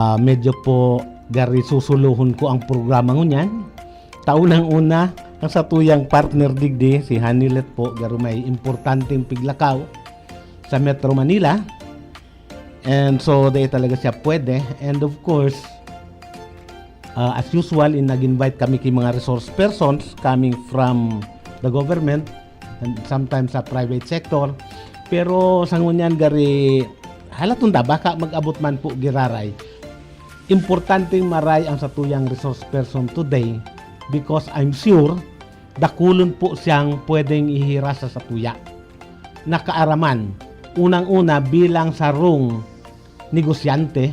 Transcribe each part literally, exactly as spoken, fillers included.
Ah, medyo po gari susulohon ko ang programa ngunyan. Taunang-una, ang satuyang partner digdi, si Hanilet po, garo may importanteng piglakaw sa Metro Manila. And so, dai talaga siya pwede. And of course, ah, as usual, in nag-invite kami ki mga resource persons coming from the government and sometimes sa private sector. Pero sa ngunyan, gari, halaton ta, baka mag-abot man po giraray. Importanteng maray ang satuyang resource person today because I'm sure dakulon po siyang pwedeng ihira sa satuya na kaaraman. Unang-una, bilang sarong negosyante,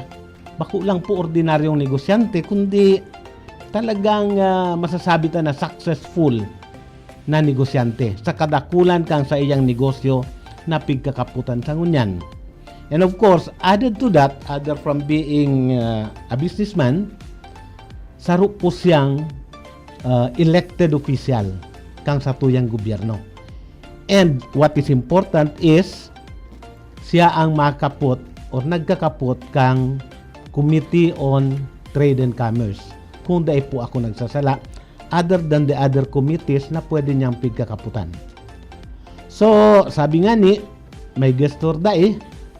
bako lang po ordinaryong negosyante, kundi talagang, ah, masasabi ta na successful na negosyante sa kadakulan kan saiyang negosyo na pigkakaputan sa ngunyan. And of course, added to that, other from being, ah, a businessman, saro po siyang, ah, elected official kan satuyang gobyerno. And what is important is, siya ang makapot or nagkakapot kang Committee on Trade and Commerce. Kung dai po ako nagsasala, other than the other committees na pwede niyang pigkakaputan. So, sabi nga ni, may gestor dai,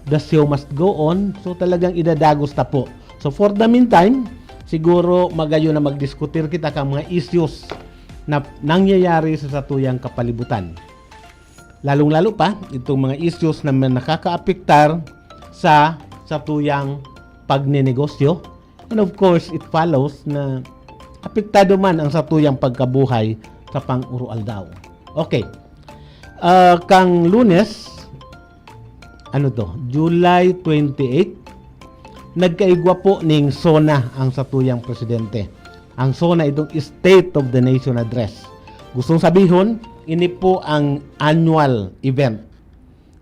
the show must go on. So, talagang idadagos ta po. So, for the meantime, siguro magayon na magdiskutir kita kan mga issues na nangyayari sa satuyang kapalibutan. Lalong-lalo pa, itong mga issues na may nakakaapektar sa satuyang pagnenegosyo. And of course, it follows na apektado man ang satuyang pagkabuhay sa pang-uroaldaw. Okay. Ah, kang Lunes, ano to, July twenty-eight, nagkaigwa po ning SONA ang satuyang presidente. Ang SONA itong State of the Nation Address. Gustong sabihon, ini po ang annual event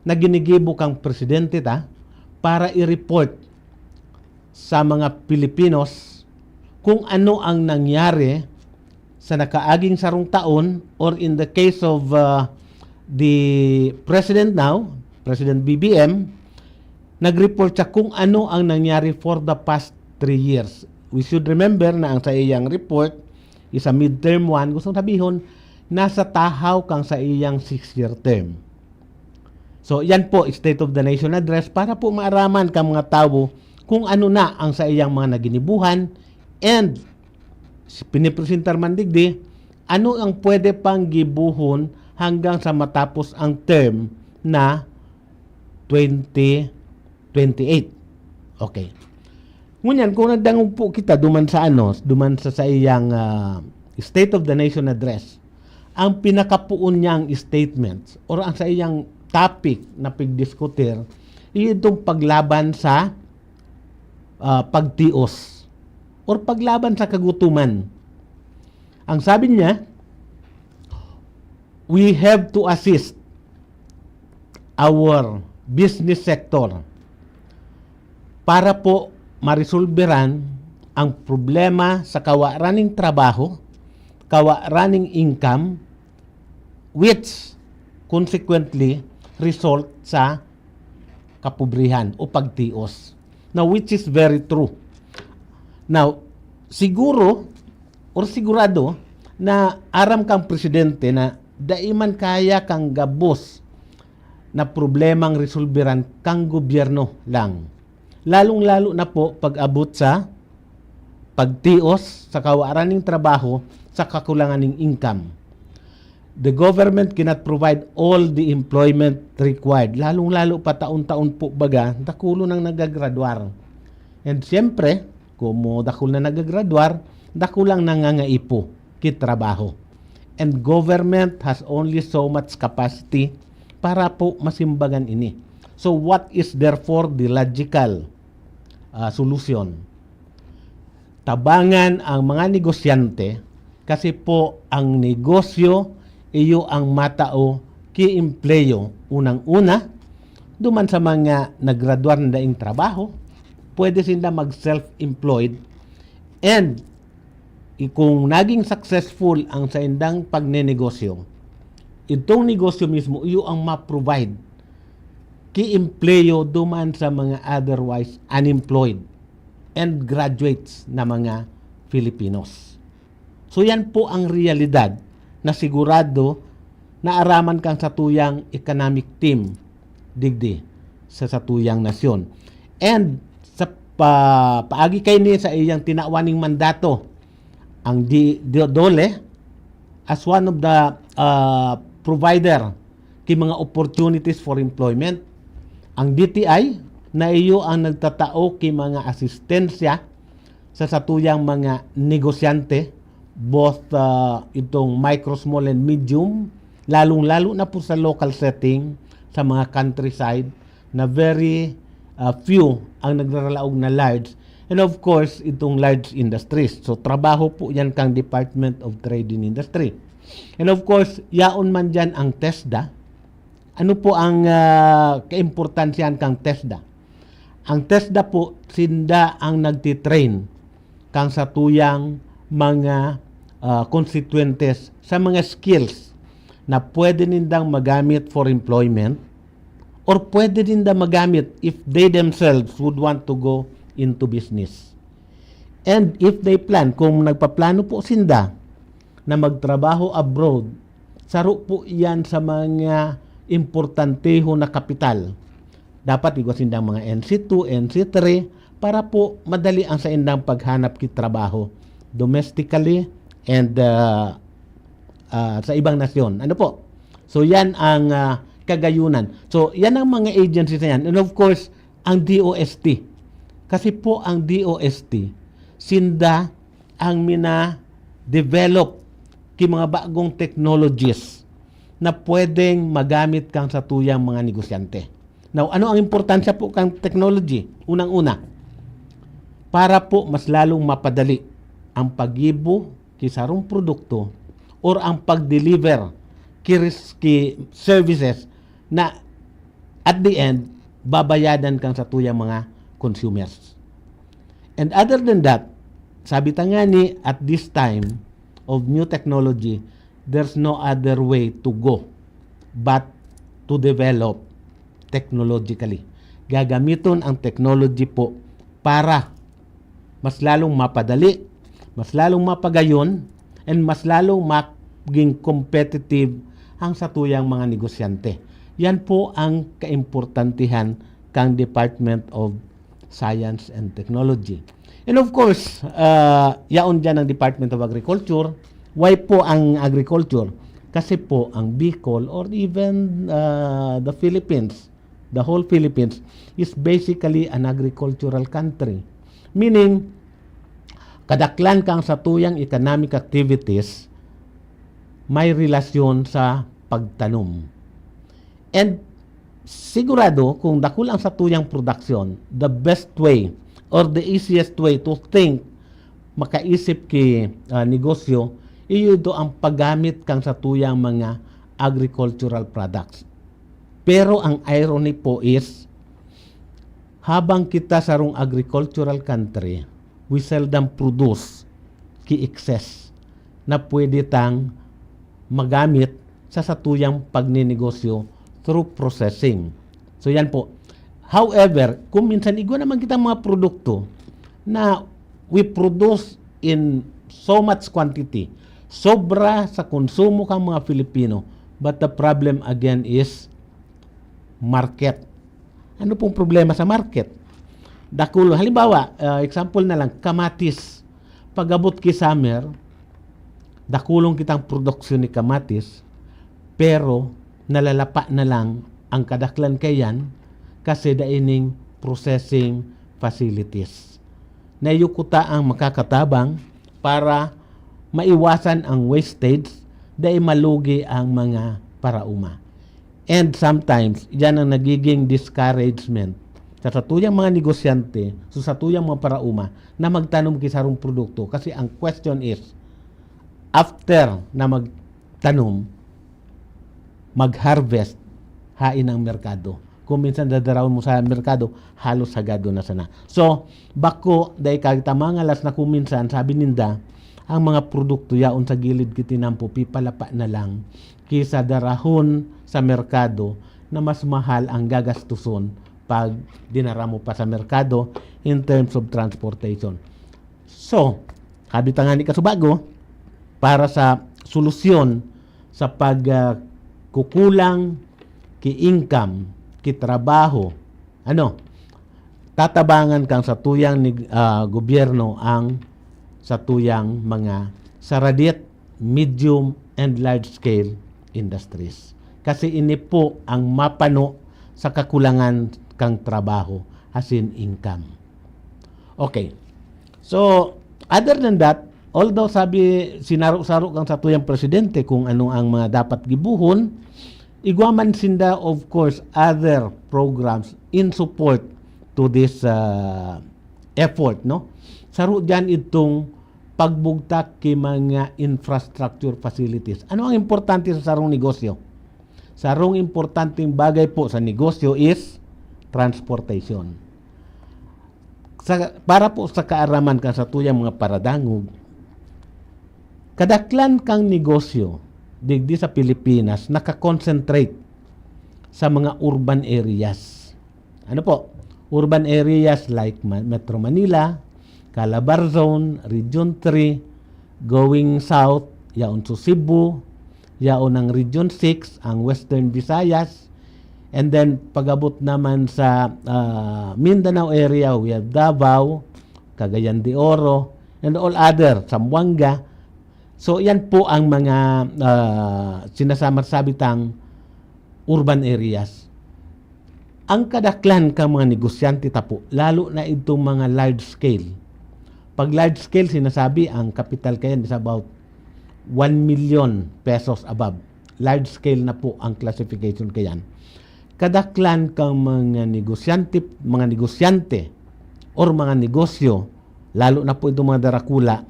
na ginigibo kang presidente ta para i-report sa mga Pilipinos kung ano ang nangyari sa nakaaging sarong taon, or in the case of, uh, the president now, President B B M, nag-report siya kung ano ang nangyari for the past three years. We should remember na ang sa iyang report is a midterm one, gustong sabihon, nasa tahaw kang sa iyang six-year term. So, yan po, State of the Nation Address para po maaraman ka mga tawo kung ano na ang sa iyang mga naginibuhan and si-, pinipresentar man digdi, ano ang pwede pang gibohon hanggang sa matapos ang term na twenty twenty-eight. Okay. Ngunyan, kung nagdangog po kita duman sa ano, duman sa saiyang, ah, State of the Nation Address, ang pinakapoon niyang statements or ang saiyang topic na pigdiskutir, iyo itong paglaban sa, ah, pagtios or paglaban sa kagutuman. Ang sabi niya, "We have to assist our business sector para po maresolberan ang problema sa kawaran ning trabaho, kawaran ning income, which consequently result sa kapobrihan o pagtios." Now, which is very true. Now, siguro or sigurado na aram kang presidente na dai man kaya kang gabos na problemang resolberan kang gobyerno lang. Lalong-lalo na po pag-abot sa pagtios, sa kawaran ning trabaho, sa kakulangan ning income. The government cannot provide all the employment required. Lalong-lalo pa taon-taon po baga, dakulon ang nagagradwar. And siyempre, komo dakul na nagagradwar, dakul ang nangangaipo ki trabaho. And government has only so much capacity para po masimbagan ini. So what is therefore the logical, ah, solution? Tabangan ang mga negosyante kasi po ang negosyo iyo ang matao ki empleyo unang-una, duman sa mga nagradwar na daing trabaho, pwede sinda mag-self-employed, and i-, kung naging successful ang saindang pagnenegosyo, itong negosyo mismo iyo ang ma-provide ki empleyo duman sa mga otherwise unemployed. and graduates na mga Filipinos. So yan po ang realidad na sigurado naaraman kan satuyang economic team digdi sa satuyang nasyon. And sa pa, paagi kay ni sa iyang tinawaning mandato, ang di, di, DOLE as one of the uh, provider ki mga opportunities for employment. Ang D T I na iyo ang nagtatao ki mga asistensya sa satuyang mga negosyante, both uh, itong micro, small, and medium, lalong-lalo na po sa local setting, sa mga countryside, na very uh, few ang nagraralaog na large. And of course, itong large industries. So, trabaho po yan kang Department of Trade and Industry. And of course, yaon man dyan ang TESDA. Ano po ang uh, kaimportansyahan kang TESDA? Ang TESDA po, sinda ang nagtitrain kang satuyang mga uh, constituentes sa mga skills na pwede nindang magamit for employment or pwede ninda magamit if they themselves would want to go into business. And if they plan, kung nagpaplano po sinda na magtrabaho abroad, saro po yan sa mga importanteho na kapital. Dapat igwa sindang mga N C two, N C three, para po madali ang saindang paghanap ki trabaho domestically and uh, uh, sa ibang nasyon. Ano po? So yan ang uh, kagayunan. So yan ang mga agencies na yan. And of course, ang D O S T. Kasi po ang D O S T, sinda ang mina-develop ki mga bagong technologies na pwedeng magamit kang satuyang mga negosyante. Now, ano ang importansya po kang technology? Unang-una, para po mas lalong mapadali ang paggibo ki sarong produkto or ang pag-deliver ki, ki services na at the end, babayadan kang satuyang mga consumers. And other than that, sabi ta nga ni, at this time of new technology, there's no other way to go but to develop technologically. Gagamiton ang technology po para mas lalong mapadali, mas lalong mapagayon, and mas lalong maging competitive ang satuyang mga negosyante. Yan po ang kaimportantihan kang Department of Science and Technology. And of course, uh, yaon dyan ang Department of Agriculture. Why po ang agriculture? Kasi po ang Bicol or even uh, the Philippines, the whole Philippines is basically an agricultural country. Meaning, kadaklan kang satuyang economic activities may relasyon sa pagtanom. And sigurado, kung dakul ang satuyang production, the best way or the easiest way to think, makaisip ki uh, negosyo, iyo ito ang paggamit kang satuyang mga agricultural products. Pero ang irony po is, habang kita sarong agricultural country, we seldom produce ki excess na pwede tang magamit sa satuyang pagninegosyo through processing. So yan po. However, kung minsan igwa naman kitang mga produkto na we produce in so much quantity, sobra sa konsumo kang mga Filipino, but the problem again is market. Ano pong problema sa market? Dakulo, halimbawa, uh, example na lang, kamatis. Pag-abot ki summer, dakulong kitang produksyon ni kamatis, pero nalalapa na lang ang kadaklan kayan kasi daining processing facilities. Nayo kuta ang makakatabang para maiwasan ang wastage, dai malugi ang mga parauma. And sometimes, yan ang nagiging discouragement sa satuyang mga negosyante, sa satuyang mga parauma na magtanom ki sarong produkto. Kasi ang question is, after na magtanom, mag-harvest, hain ang merkado. Kung minsan dadarawon mo sa merkado, halos sagado na sana. So, bako, dai ka kita mangalas na kung minsan, sabi ninda, ang mga produkto yaon sa gilid kitinampo, pipalapa na lang kisa darahon sa merkado na mas mahal ang gagastuson pag dinara mo pa sa merkado in terms of transportation. So, sabi ta nga ni kasubago, para sa solusyon sa pag, ah, kukulang ki income, ki trabaho, ano, tatabangan kan satuyang nig-, ah, gobyerno ang satuyang mga saradit, medium, and large scale industries. Kasi ini po ang mapano sa kakulangan kang trabaho, asin income. Okay. So, other than that, although sabi, sinaro-saro kang satuyang presidente kung ano ang mga dapat gibohon, igwa man sinda, of course, other programs in support to this, ah, effort, no? Saro diyan itong pagbugtak ki mga infrastructure facilities. Ano ang importante sa sarong negosyo? Sarong importanteng bagay po sa negosyo is transportation. Sa, para po sa kaaraman kan satuyang mga paradangog, kadaklan kang negosyo digdi sa Pilipinas naka-concentrate sa mga urban areas. Ano po? Urban areas like Ma-, Metro Manila, Calabar Zone, Region three, going south, yaon sa Cebu, yaon ang Region six, ang Western Visayas, and then pag-abot naman sa, ah, Mindanao area, we have Davao, Cagayan de Oro, and all other, Zamboanga. So, yan po ang mga, ah, sinasama-, sabi tang urban areas. Ang kadaklan kan mga negosyante ta po, lalo na itong mga large scale. Pag large scale, sinasabi, ang kapital kayan is about one million pesos above. Large scale na po ang classification kayan. Kadaklan kang mga negosyante, mga negosyante or mga negosyo, lalo na po itong mga darakula,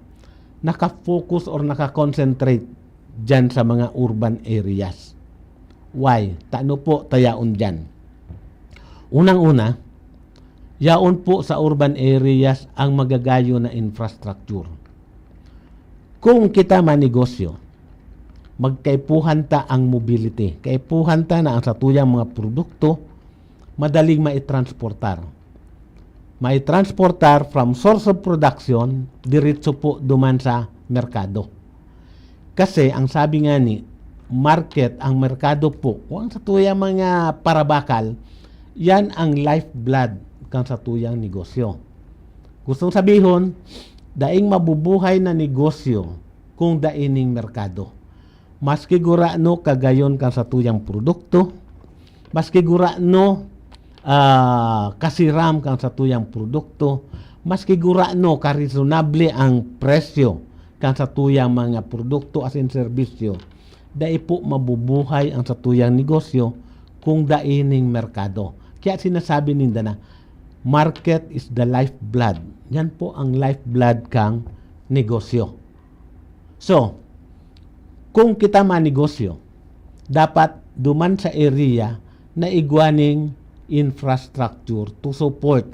naka-focus or naka-concentrate diyan sa mga urban areas. Why? Tano po ta yaon diyan? Unang-una, yaon po sa urban areas ang magagayon na infrastructure. Kung kita manegosyo, magkaipuhan ta ang mobility. Kaipuhan ta na ang satuyang mga produkto madaling maitransportar. Maitransportar from source of production, diretso po duman sa merkado. Kasi ang sabi nga ni, market, ang merkado po, kung satuyang mga parabakal, yan ang lifeblood kan satuyang negosyo. Gustong sabihon, daing mabubuhay na negosyo kung dai ning merkado. Maski gurano kagayon kan satuyang produkto, maski gurano, ah, kasiram kan satuyang produkto, maski gurano karesonable ang presyo kan satuyang mga produkto asin serbisyo, dai po mabubuhay ang satuyang negosyo kung dai ning merkado. Kaya sinasabi ninda na, "Market is the lifeblood." Yan po ang lifeblood kang negosyo. So, kung kita manegosyo, dapat duman sa area na igwa ning infrastructure to support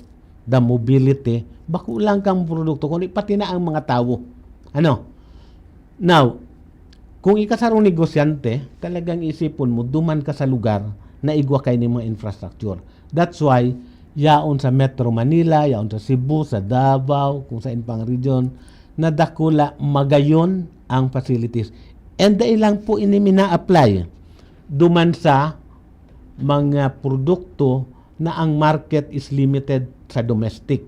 the mobility, bako lang kang produkto, kundi pati na ang mga tawo. Ano? Now, kung ika sarong negosyante, talagang isipon mo, duman ka sa lugar na igwa kaini mga infrastructure. That's why, yaon sa Metro Manila, yaon sa Cebu, sa Davao, kung sain pang region, na dakula, magayon ang facilities. And dai lang po ini mina-apply duman sa mga produkto na ang market is limited sa domestic.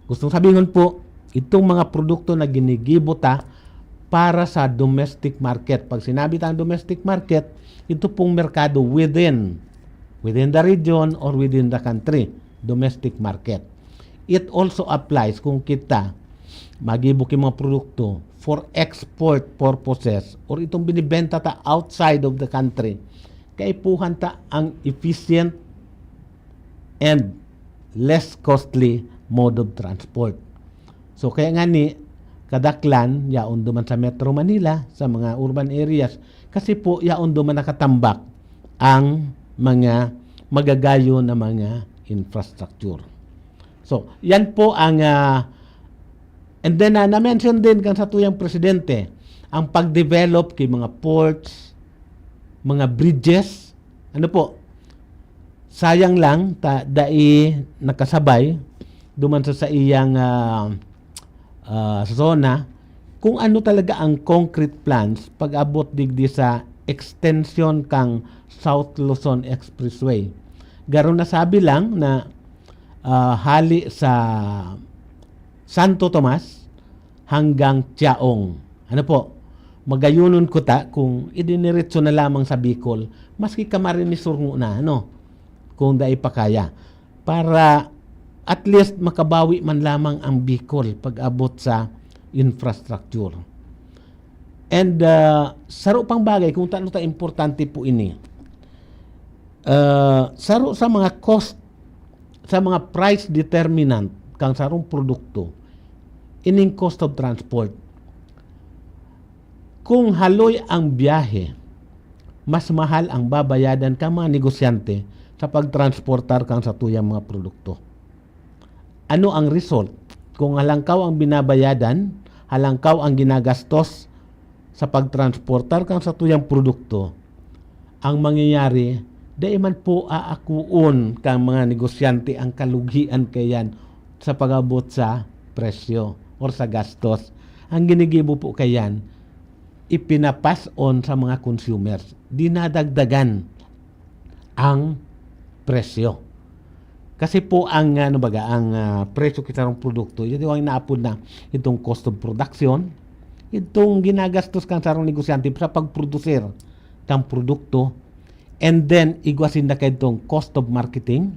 Gustong sabihon po, itong mga produkto na ginigibo ta para sa domestic market. Pag sinabi tang domestic market, ito pong merkado within, within the region or within the country, domestic market. It also applies kung kita magibo ki mga produkto for export purposes or itong binibenta ta outside of the country, kaipuhan ta ang efficient and less costly mode of transport. So, kaya nga ni kadaklan, yaon duman sa Metro Manila, sa mga urban areas, kasi po yaon duman nakatambak ang mga magagayon na mga infrastructure. So, yan po ang, ah, and then, ah, na-mention din kan satuyang presidente, ang pag-develop ki mga ports, mga bridges, ano po, Sayang lang ta dai nakasabay duman sa saiyang, ah, ah, zona kung ano talaga ang concrete plans pag-abot digdi sa extension kang South Luzon Expressway. Garo nasabi lang na, ah, hali sa Santo Tomas hanggang Tiaong. Ano po, magayunon ko ta kung idiniretso na lamang sa Bicol, maski Camarines Sur ngona, ano, kung dai pa kaya. Para at least makabawi man lamang ang Bicol pag-abot sa infrastructure. And, ah, saro pang bagay, kung tano ta importante po ini. Ah, saro sa mga cost, sa mga price determinant kang sarong produkto, ining cost of transport. Kung haloy ang biyahe, mas mahal ang babayadan kang mga negosyante sa pagtransportar kang satuyang mga produkto. Ano ang result? Kung halangkaw ang binabayadan, halangkaw ang ginagastos sa pagtransportar kang satuyang produkto, ang mangyayari, dai man po aakuon kang mga negosyante ang kalugian kaiyan sa pag-abot sa presyo or sa gastos. Ang ginigibo po kaiyan, ipinapas on sa mga consumers. Dinadagdagan ang presyo. Kasi po ang, ano baga, ang, ah, presyo ki sarong produkto, yun yung inaapod na itong cost of production, itong ginagastos kang sarong negosyante sa pagprodusir kang produkto, and then igwa sinda kay itong cost of marketing,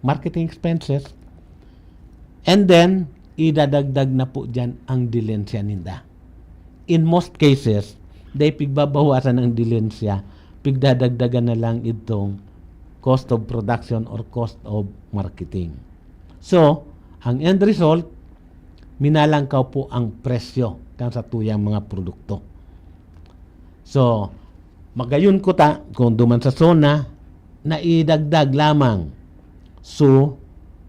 marketing expenses, and then idadagdag na po diyan ang dilensya ninda. In most cases, dai pigbabawasan ang dilensya, pigdadagdagan na lang itong cost of production or cost of marketing. So, ang end result, minalangkaw po ang presyo kan satuyang mga produkto. So, magayon ko ta kung duman sa zona na idagdag lamang. So,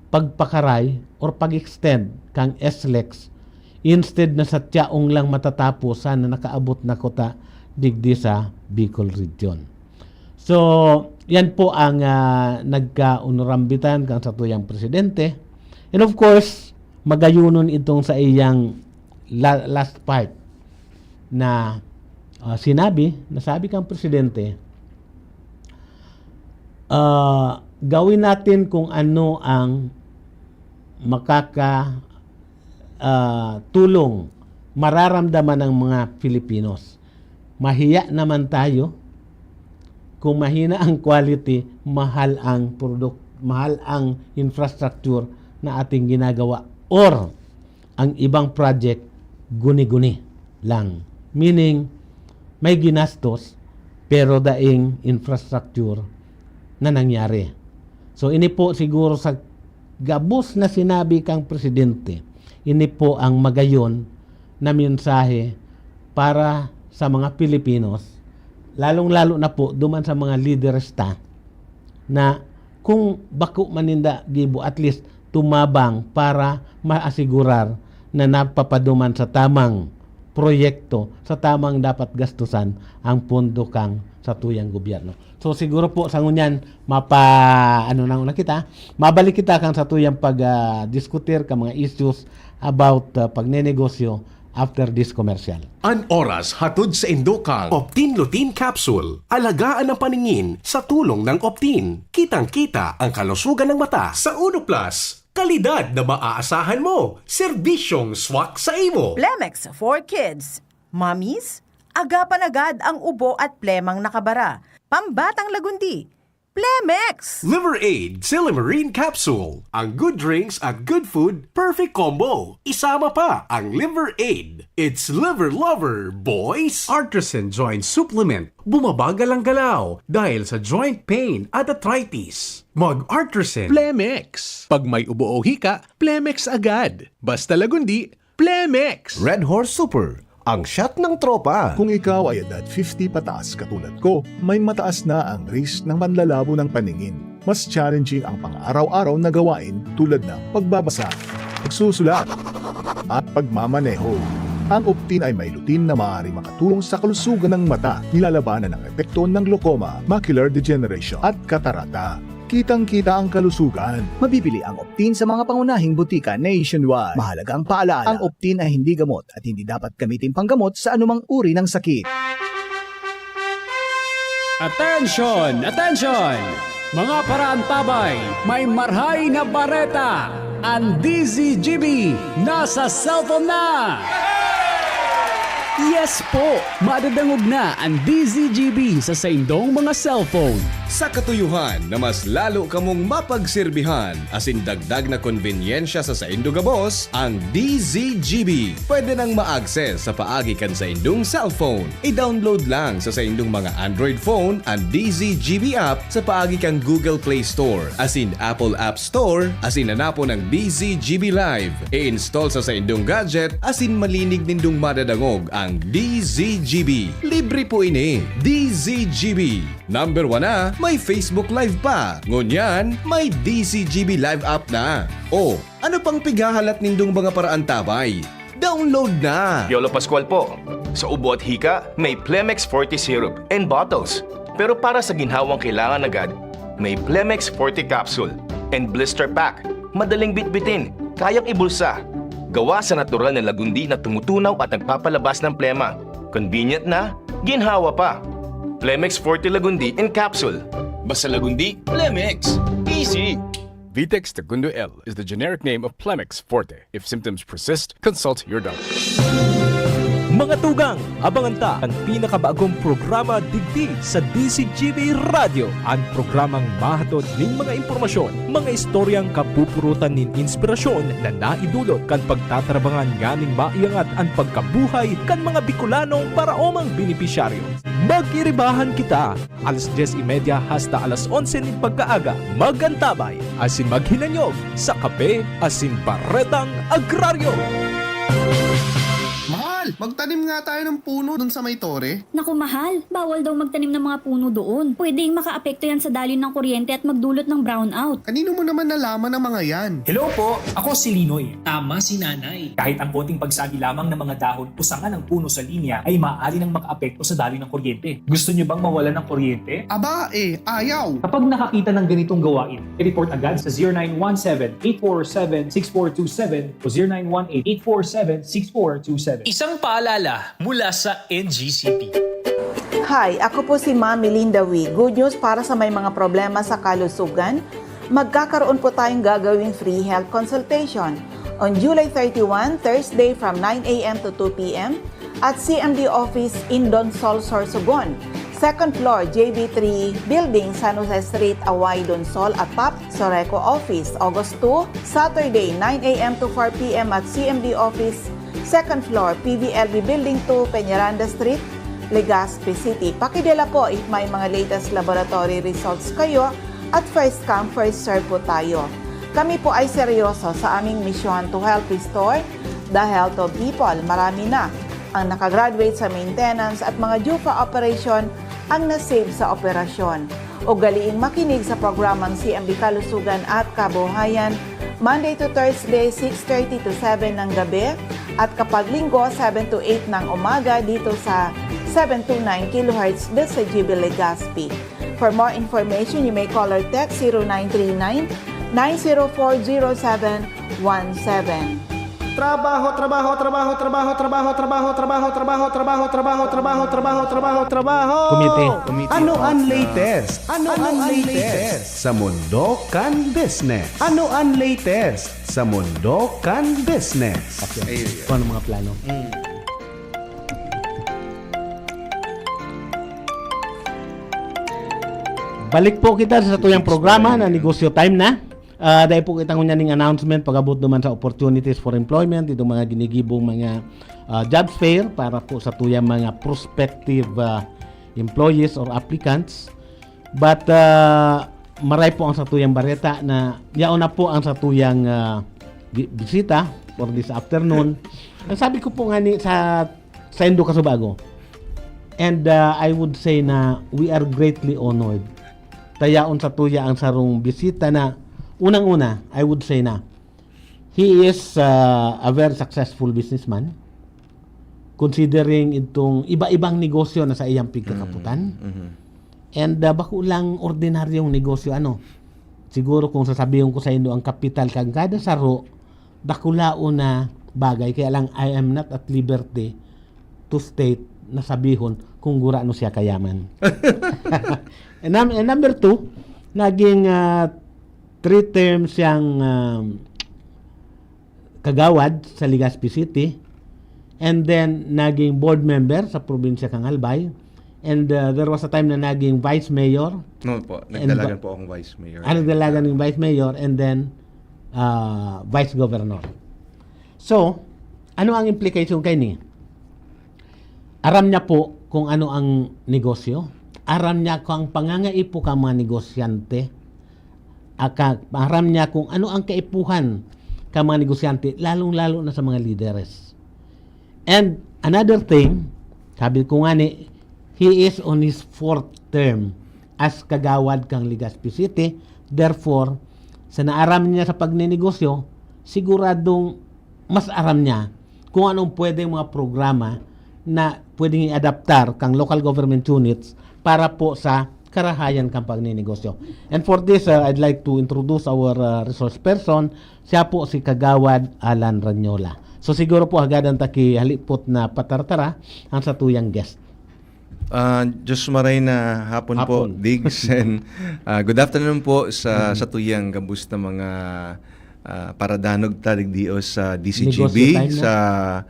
pagpakaray or pag-extend kang S lex, instead na sa Tiaong lang matatapos, sana nakaabot na ko ta digdi sa Bicol Region. So, yan po ang, ah, nagkaunurambitan kan satuyang presidente. And of course, magayonon itong sa iyang la-, last part na, ah, sinabi, nasabi kang presidente, ah, gawin natin kung ano ang makaka-, ah, tulong mararamdaman ng mga Filipinos. Mahiya naman tayo kung mahina ang quality, mahal ang produk-, mahal ang infrastructure na ating ginagawa, or ang ibang project guni-guni lang. Meaning, may ginastos pero daing infrastructure na nangyari. So, ini po siguro sa gabos na sinabi kang presidente, ini po ang magayon na mensahe para sa mga Pilipinos, lalong-lalo na po duman sa mga lideres ta, na kung bako man ninda gibo, at least tumabang para maasigurar na napapaduman sa tamang proyekto, sa tamang dapat gastusan ang pondo kang satuyang gobyerno. So, siguro po sa ngunyan, mapa-, ano na, na kita, mabalik kita kang satuyang pag, ah, diskutir ka mga issues about, ah, pagnenegosyo after this commercial. An oras hatod sa indokang Optin Lutein Capsule. Alagaan ang paningin sa tulong ng Optin. Kitang-kita ang kalusugan ng mata. Sa Uno Plus, kalidad na maaasahan mo. Serbisyong swak sa imo. Plemex for Kids. Mommies, agapan agad ang ubo at plemang nakabara. Pambatang lagundi. Plemex! Liver Aid Silimarin Capsule. Ang good drinks at good food, perfect combo. Isama pa ang Liver Aid. It's Liver Lover, boys! Artisan Joint Supplement. Bumabagal ang galaw dahil sa joint pain at arthritis. Mag-Artisan. Plemex. Pag may ubo o hika, Plemex agad. Basta lagundi, Plemex! Red Horse Super, ang shot ng tropa. Kung ikaw ay edad fifty pataas katulad ko, may mataas na ang risk ng panlalabo ng paningin. Mas challenging ang pang-araw-araw na gawain tulad ng pagbabasa, pagsusulat, at pagmamaneho. Ang Optin ay may lutein na maaari makatulong sa kalusugan ng mata, nilalabanan ang epekto ng glaucoma, macular degeneration, at katarata. Kitang-kita ang kalusugan. Mabibili ang Optin sa mga pangunahing butika nationwide. Mahalagang paalala, ang Optin ay hindi gamot at hindi dapat gamitin panggamot sa anumang uri ng sakit. Attention! Attention! Mga paraantabay, may marhay na bareta! Ang D Z G B nasa cellphone na! Yes po! Madadangog na ang D Z G B sa saindong mga cellphone. Sa katuyuhan na mas lalo kamong mapagserbihan asin dagdag na konbenyensya sa saindo gabos, ang D Z G B pwede nang ma-access sa paagi kan saindong cellphone. I-download lang sa saindong mga Android phone an D Z G B app sa paagi kan Google Play Store asin Apple App Store asin hanapon ang D Z G B Live. I-install sa saindong gadget asin malinig nindong madadangog ang D Z G B. Libre po ini. D Z G B. Number one na, may Facebook Live pa. Ngunyan, may D Z G B Live app na. O, ano pang pighahalat nindong mga paraantabay? Download na! Piolo Pascual po. Sa ubo at hika, may Plemex Forte Syrup and bottles. Pero para sa ginhawang kailangan agad, may Plemex Forte Capsule and Blister Pack. Madaling bitbitin, kayang ibulsa. Gawa sa natural na lagundi na tumutunaw at nagpapalabas ng plema. Convenient na, ginhawa pa. Plemex Forte Lagundi in Capsule. Basta Lagundi, Plemex. Easy! Vitex Segundo L is the generic name of Plemex Forte. If symptoms persist, consult your doctor. Mga tugang, abangan ta an pinakabagong programa digdi sa D Z G B Radyo, an programang mahatod nin mga impormasyon, mga istoryang kapupurutan nin inspirasyon na naidulot kan pagtatarabangan nganing maiangat an pagkabuhay kan mga Bicolanong paraomang benepisyaryo. Mag-iribahan kita alas dyes y media hasta alas onse nin pagkaaga. Mag-antabay asin maghinanyog sa Kape asin Baretang Agraryo. Mahal, magtanim nga tayo ng puno dun sa may tore. Naku, mahal, bawal daw magtanim ng mga puno doon. Pwedeng makaapekto yan sa daloy ng kuryente at magdulot ng brownout. Kanino mo naman nalaman ang mga yan? Hello po, ako si Linoy. Tama si Nanay. Kahit ang konting pagsagi lamang ng mga dahon o sanga ng puno sa linya ay maaari nang makaapekto sa daloy ng kuryente. Gusto niyo bang mawalan ng kuryente? Aba, eh, ayaw! Kapag nakakita ng ganitong gawain, i-report agad sa zero nine one seven, eight four seven, six four two seven o zero nine one eight, eight four seven, six four two seven. Isang paalala mula sa N G C P. Hi, ako po si Ma'am Melinda Wee. Good news para sa may mga problema sa kalusugan. Magkakaroon po tayong gagawing free health consultation on July thirty-one, Thursday from nine a m to two p m at C M D office in Donsol, Sorsogon. Second floor, J B three Building, San Jose Street, Away, Donsol, atap Soreco Office. August two, Saturday, nine a m to four p m at C M D Office, second floor, P V L B Building two, Peñaranda Street, Legazpi City. Pakidela po if may mga latest laboratory results kayo at first come, first serve po tayo. Kami po ay seryoso sa aming misyon to help restore the health of people. Marami na ang nakagraduate sa maintenance at mga due for operation ang na-save sa operasyon. Ugaliing makinig sa programang C M B Kalusugan at Kabuhayan, Monday to Thursday, six thirty to seven ng gabi, at kapag Linggo, seven to eight ng umaga dito sa seven two nine kilohertz dito sa G B Legazpi. For more information, you may call or text zero nine three nine, nine zero four, zero seven one seven. Trabaho, trabaho, trabaho, trabaho, trabaho, trabaho, trabaho, trabaho, trabaho, trabaho, trabaho, trabaho, trabaho, trabaho. Komite, komite. Ano ang latest? Ano ang latest sa mundo kan business? Ano ang latest sa mundo kan business? Okay. Ayun, yun. Kung ano mga plano. Mm. Balik po kita sa tuyang programa na Negosyo Time na. Ah, dai po kita ngunyan ning announcement pag-abot duman sa opportunities for employment, itong mga ginigibong mga, ah, job fair para po sa tuyang mga prospective, ah, employees or applicants. But, ah, maray po ang satuyang bareta na yaon na po ang satuyang, ah, bi-, bisita for this afternoon. Ang sabi ko po nga ni sa, sa indo kasubago, and, ah, I would say na we are greatly honored. Tayaon sa tuya ang sarong bisita na, unang-una, I would say na he is, ah, a very successful businessman, considering itong iba-ibang negosyo na sa iyang pigkakaputan. Mm, mhm. And, ah, bako lang ordinaryong negosyo, ano. Siguro kung sasabihon ko saindo ang kapital kan kada saro, dakulaon na bagay. Kaya lang, I am not at liberty to state na sabihon kung gurano siya kayaman. And num-, and number two, naging, ah, three terms siyang, um, kagawad sa Legazpi City. And then, naging board member sa probinsya kan Albay. And, uh, there was a time na naging vice mayor. No po, And nagdalagan ba- po akong vice mayor. Ah, nagdalagan ng vice mayor and then, uh, vice governor. So, ano ang implication kaini? Aram niya po kung ano ang negosyo. Aram niya kung ang pangangaipo kan mga negosyante. Aka-, aram niya kung ano ang kaipuhan kan mga negosyante, lalong-lalo na sa mga lideres. And another thing, sabi ko nga ni, he is on his fourth term as kagawad kan Legazpi City. Therefore, sa naaram niya sa pagninegosyo, siguradong mas aram niya kung anong pwedeng mga programa na pwedeng i-adaptar kan local government units para po sa karahayan kan pagninegosyo. And for this, uh, I'd like to introduce our, uh, resource person. Siya po si Kagawad Alan Ranyola. So siguro po hagadan ta ki halipot na patartara ang satuyang guest. Ah, Diyos maray na hapon po, Hapon. Diggs, and, ah, good afternoon po sa, Mm. sa tuyang gabos na mga, ah, paradanog ta digdi o sa D C G B, Negosyo time na. sa,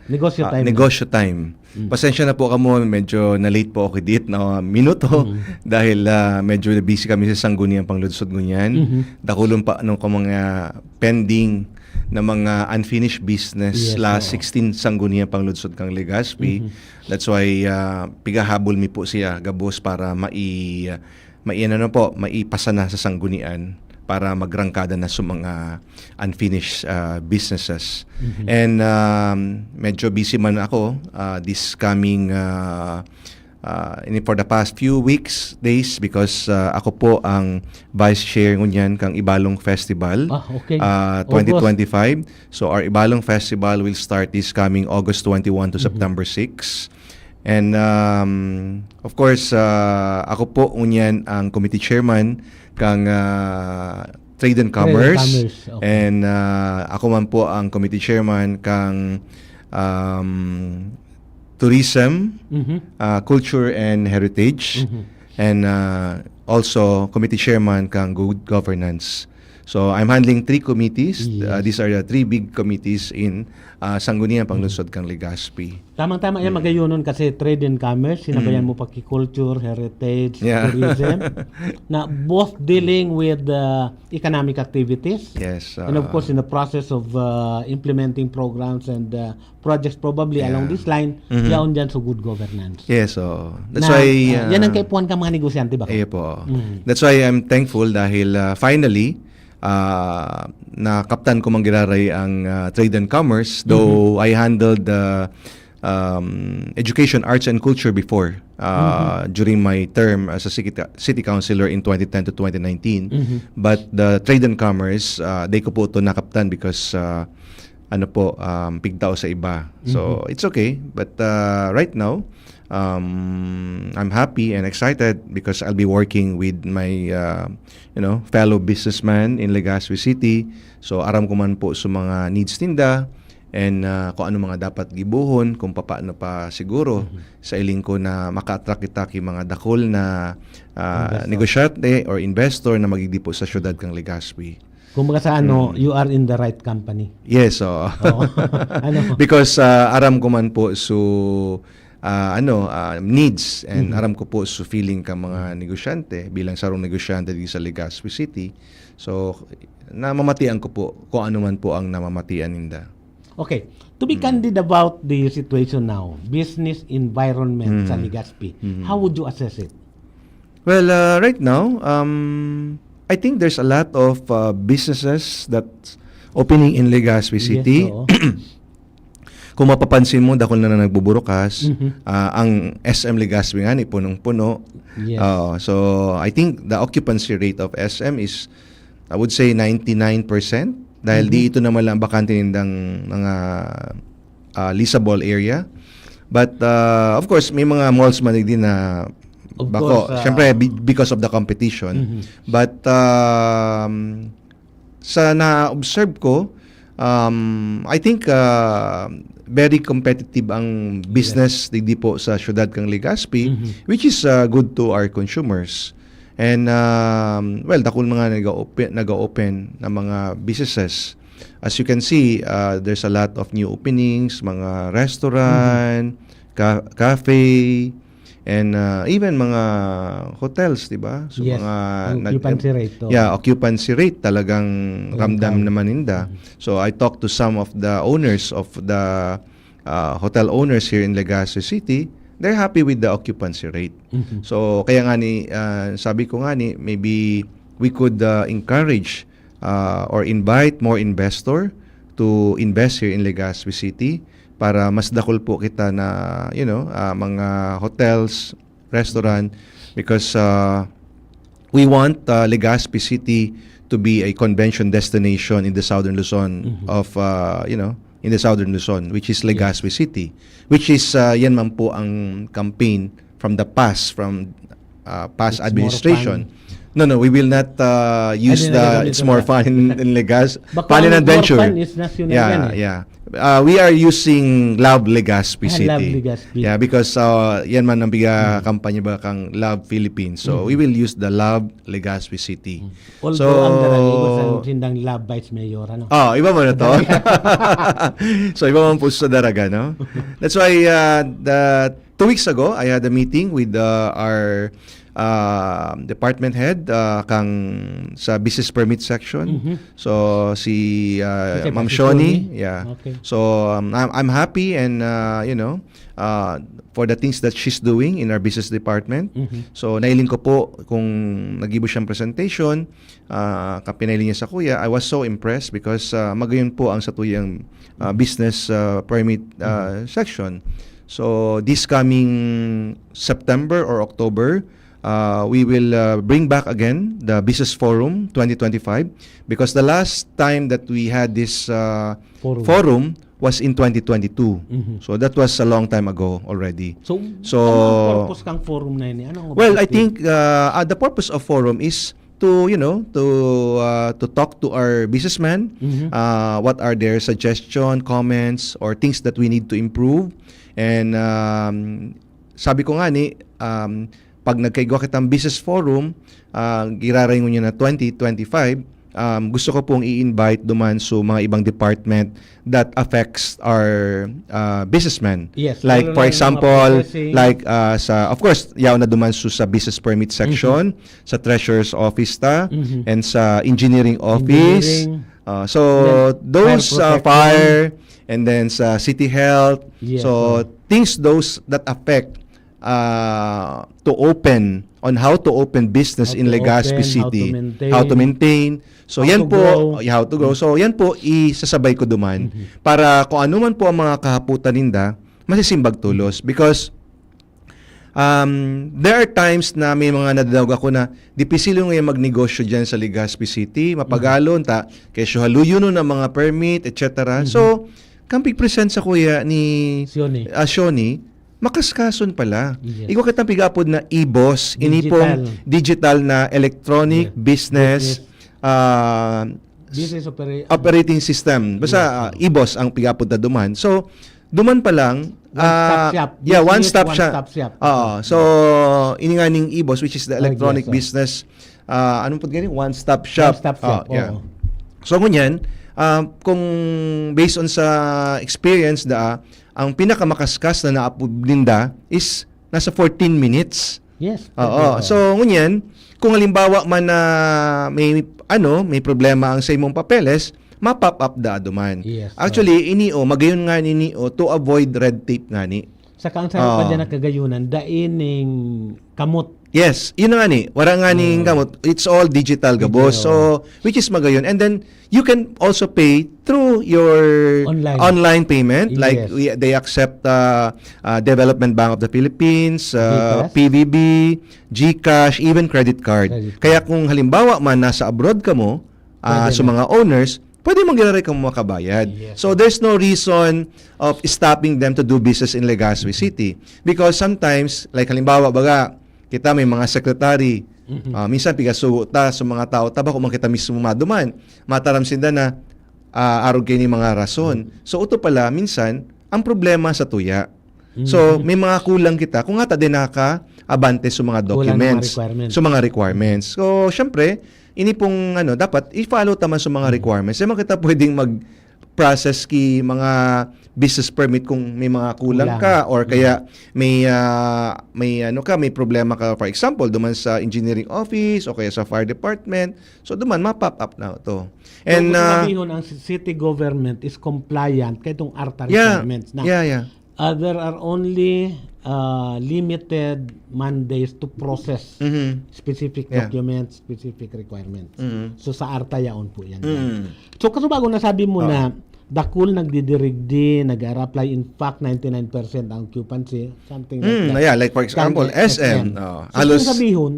Negosyo ah, time na. Negosyo time. Mm. Pasensya na po kamo, medyo na-late po ako kidit na minuto Mm. dahil, ah, medyo busy kami sa Sangguniang Pangludsod ngunyan. Mhm. Dakulon pa nung ka mga pending na mga unfinished business Yes, la oo. sixteen Sangguniang Pangludsod kang Legazpi. Mhm. That's why, ah, pigahabol mi po siya gabos para mai-, mai-, ano na po, maipasa na sa sanggunian para magrangkada na sa mga unfinished, ah, businesses. Mhm. And, um, medyo busy man ako, ah, this coming, ah, ah, in, for the past few weeks, days, because, ah, ako po ang vice chair ngunyan kang Ibalong Festival, Ah, okay. ah, August. twenty twenty-five. So, our Ibalong Festival will start this coming August twenty-one to Mhm. September six. And, um, of course, ah, ako po ngunyan ang committee chairman kang, ah, Trade and Trade and Commerce. Commerce, okay. And, ah, ako man po ang committee chairman kang, um, Tourism, Mhm. ah, Culture and Heritage, Mhm. and, ah, also committee chairman kang Good Governance. So, I'm handling three committees. Yes. Ah, these are the three big committees in, ah, Sangguniang Panglunsod kang Legazpi. Tamang-tama yan, Mm. magayonon kasi trade and commerce, sinabayan Mm. mo pa ki culture, heritage, Yeah. tourism, na both dealing with, uh, economic activities. Yes, And of uh, course, in the process of, uh, implementing programs and, uh, projects probably Yeah. along this line, Mhm. yaon dyan sa good governance. Yes, so that's Na, why, uh, yan ang uh, kaipuhan ka mga negosyante ba? Iyo po. Mm. That's why I'm thankful dahil, uh, finally, uh, nakaptan ko man giraray ang, uh, trade and commerce, though Mhm. I handled the, um, education, arts and culture before, uh, Mhm. during my term as a city, city councilor in twenty ten to twenty nineteen. Mhm. But the trade and commerce, uh, di ko po ito nakaptan because, uh, ano po, um, pigtao sa iba. So, Mhm. it's okay. But, uh, right now, um, I'm happy and excited because I'll be working with my, uh, you know, fellow businessman in Legazpi City. So, aram ko man po sa mga needs ninda and, uh, kung ano mga dapat gibohon, kung papaano pa siguro Mhm. sa iling ko na maka-attract kita ki mga dakul na, uh, Investor. negosyante or investor na magigdi po sa syudad kang Legazpi. Kumbaga sa ano, Mm. you are in the right company. Yes, oo. Oo. Ano? Because, ah, aram ko man po, so, ah, ano, ah, needs, and Mhm. aram ko po, so, feeling ka mga negosyante, bilang sarong negosyante dito sa Legazpi City. So, namamatian ko po kung ano man po ang namamatian ninda. Okay. To be Mm. candid about the situation now, business environment sa Mm. Legazpi, Mm. how would you assess it? Well, uh, right now, um, I think there's a lot of, uh, businesses that's opening in Legazpi Yes, City. oo. Kung mapapansin mo, dakul na, na nagbuburukas. Mhm. Ah, ang S M Legazpi nga ni punong-puno. Yes. Oo. So, I think the occupancy rate of S M is, I would say, ninety-nine percent. Dahil Mhm. di ito naman lang bakante nindang mga, ah, leasable area. But, ah, of course, may mga malls man din na Of Bako, course, ah, syempre, be- because of the competition. Mhm. But, um, sa na-observe ko, um, I think, uh, very competitive ang business digdi po sa siyudad kan Legazpi, Mhm. which is, uh, good to our consumers. And, um, well, dakul mga nag-open, nag-open na mga businesses. As you can see, uh, there's a lot of new openings, mga restaurant, Mhm. ca-, cafe, and, uh, even mga hotels, di ba? So, Yes, mga ang nag- occupancy rate, oh. Yeah, occupancy rate talagang Talagang ramdam kaya. naman ninda. Mhm. So, I talked to some of the owners of the, uh, hotel owners here in Legazpi City. They're happy with the occupancy rate. Mhm. So, kaya nga ni, uh, sabi ko nga ni, maybe we could, uh, encourage, uh, or invite more investor to invest here in Legazpi City para mas dakul po kita na, you know, ah, mga hotels, restaurant, because, ah, we want, ah, Legazpi City to be a convention destination in the Southern Luzon Mhm. of, ah, you know, in the Southern Luzon, which is Yes. Legazpi City, which is, ah, yan man po ang campaign from the past, from, ah, past It's more administration. fun. No, no, we will not, ah, use Ay, the nilagay "It's nito more na. fun in Legazpi." Baka Fun and more adventure. fun is national Yeah, yan eh. yeah. Ah, we are using Love Legazpi Ah, City. Love Legazpi. Yeah, because, ah, yan man ang biga Hmm. kampanya ba kang Love Philippines. So, Hmm. we will use the Love Legazpi City. Hmm. Although So, ang Daraga, iba sa sindang Love Vice Mayor, ano? Ah, iba man na to. So, iba man po sa Daraga, no? That's why, ah, the two weeks ago, I had a meeting with, uh, our, uh, department head, uh, kang sa business permit section. Mhm. So, si, uh, Ma'am Shoni. Shoni. Yeah. Okay. So, um, I'm, I'm happy and, uh, you know, uh, for the things that she's doing in our business department. Mhm. So, nailing ko po kung nagibo siyang presentation, ah, kapinailing niya sa kuya, I was so impressed because, ah, magayon po ang satuyang, ah, business, ah, permit, ah, Mhm. section. So, this coming September or October, uh, we will, uh, bring back again the Business Forum twenty twenty-five, because the last time that we had this, uh, Forum. forum was in twenty twenty-two. Mhm. So, that was a long time ago already. So, So, ano ang purpose kang forum na yun? Ano ang Well, I objective? think, uh, uh, the purpose of forum is to, you know, to, uh, to talk to our businessmen, Mhm. uh, what are their suggestion, comments, or things that we need to improve. And, um, sabi ko nga ni, um, pag nagkaigwa kitang business forum, ah, girarayon niya na twenty twenty-five, um, gusto ko pong i-invite duman sa mga ibang department that affects our, ah, businessmen. Yes, Like, lalo for na yung mga example, processing. like, ah, sa, of course, yaon na duman sa, sa business permit section, Mhm. sa treasurer's office ta, Mhm. and sa engineering office. Engineering. Ah, so, And then, those, fire ah, protection. fire, and then sa city health. Yes, So, sir. things those that affect, ah, to open, on how to open business How in to Legazpi open, how to City, maintain. how to maintain. So, How yan to po, grow. yeah, how to grow. So, yan po, isasabay ko duman. Mhm. Para kung ano man po ang mga kahaputan ninda, masisimbag tolos. Because, um, there are times na may mga nadadangog ako na, "Dipisil yung ngayon magnegosyo dyan sa Legazpi City, mapagalon, ta, kesyo haluyonon ang mga permit, et cetera." Mhm. So, kang pig-present sa kuya ni, Shoni. ah, Shoni, makaskason pala. Yes. Igwa kitang pig-apod na e-boss, ini pong Digital. digital na electronic Yes. business, Business. ah, Business opera- operating system. Basta, Yes, ah, oo. e-boss ang pig-apod na duman. So, duman pa lang, One-stop ah, shop. yeah, Business one-stop shop. one-stop shop. Oo. So, ini nga ning e-boss, which is the Oh, electronic yes, sir. business, ah, anong pud gani? One-stop shop. One-stop shop, Ah, yeah. oo. So, ngunyan, ah, kung based on sa experience da, ang pinakamakaskas na naapod ninda is nasa fourteen minutes. Yes, Oo. pwede, oo. So, ngunyan, kung halimbawa man na may, ano, may problema ang sa imong papeles, ma-pop up da duman. Yes, Actually, ini, oh, magayon nga nini, oh, to avoid red tape ngani. Saka ang sarap pa Oo. dyan na kagayunan, dai ning kamot. Yes, yun na nga ni. Wala nga ning Oo. kamot. It's all digital gabos. Digital. So, which is magayon. And then, you can also pay through your Online. online payment. Like, Yes. we, they accept, uh, uh, Development Bank of the Philippines, uh, GCash? P V B, GCash, even credit card. Credit card. Kaya kung halimbawa man, nasa abroad ka mo, ah, Pwede sa na. mga owners, pwede mong giraray kang makabayad. Yes, So, sir. there's no reason of stopping them to do business in Legazpi City. Because sometimes, like halimbawa, baga, kita may mga secretary. Mhm. Ah, minsan pigasugo ta sa mga tao ta, bako man kita mismo maduman. Mataram sinda na, ah, arog kaini mga rason. Mhm. So, oto pala, minsan, ang problema sa tuya. So, Mhm. may mga kulang kita kung ata din naka-abante sa mga Kulang ng mga documents, requirements. sa mga requirements. So, syempre, ini pong, ano, dapat i-follow ta man sa mga Mhm. requirements. Di man kita pwedeng mag-process ki mga business permit kung may mga kulang Kulang. ka or Mhm. kaya may, ah, may ano ka, may problema ka, for example, duman sa engineering office o kaya sa fire department. So, duman, ma-pop up na to. So, And, gusto ah, sabihon, ang ci-, city government is compliant kay itong ARTA Yeah. requirements na. Yeah, yeah. Ah, there are only, ah, limited Mondays to process Mhm. specific Yeah. documents, specific requirements. Mhm. So, sa ARTA yaon po yan. Mm. So, kasubago nasabi mo Oo. na dakul nagdidirigdi, nag-a-apply. In fact, ninety-nine percent ang occupancy, something like Mm, that. yeah, like, for example, Kang S M, S M. Oo. So, Halos kung sabihon,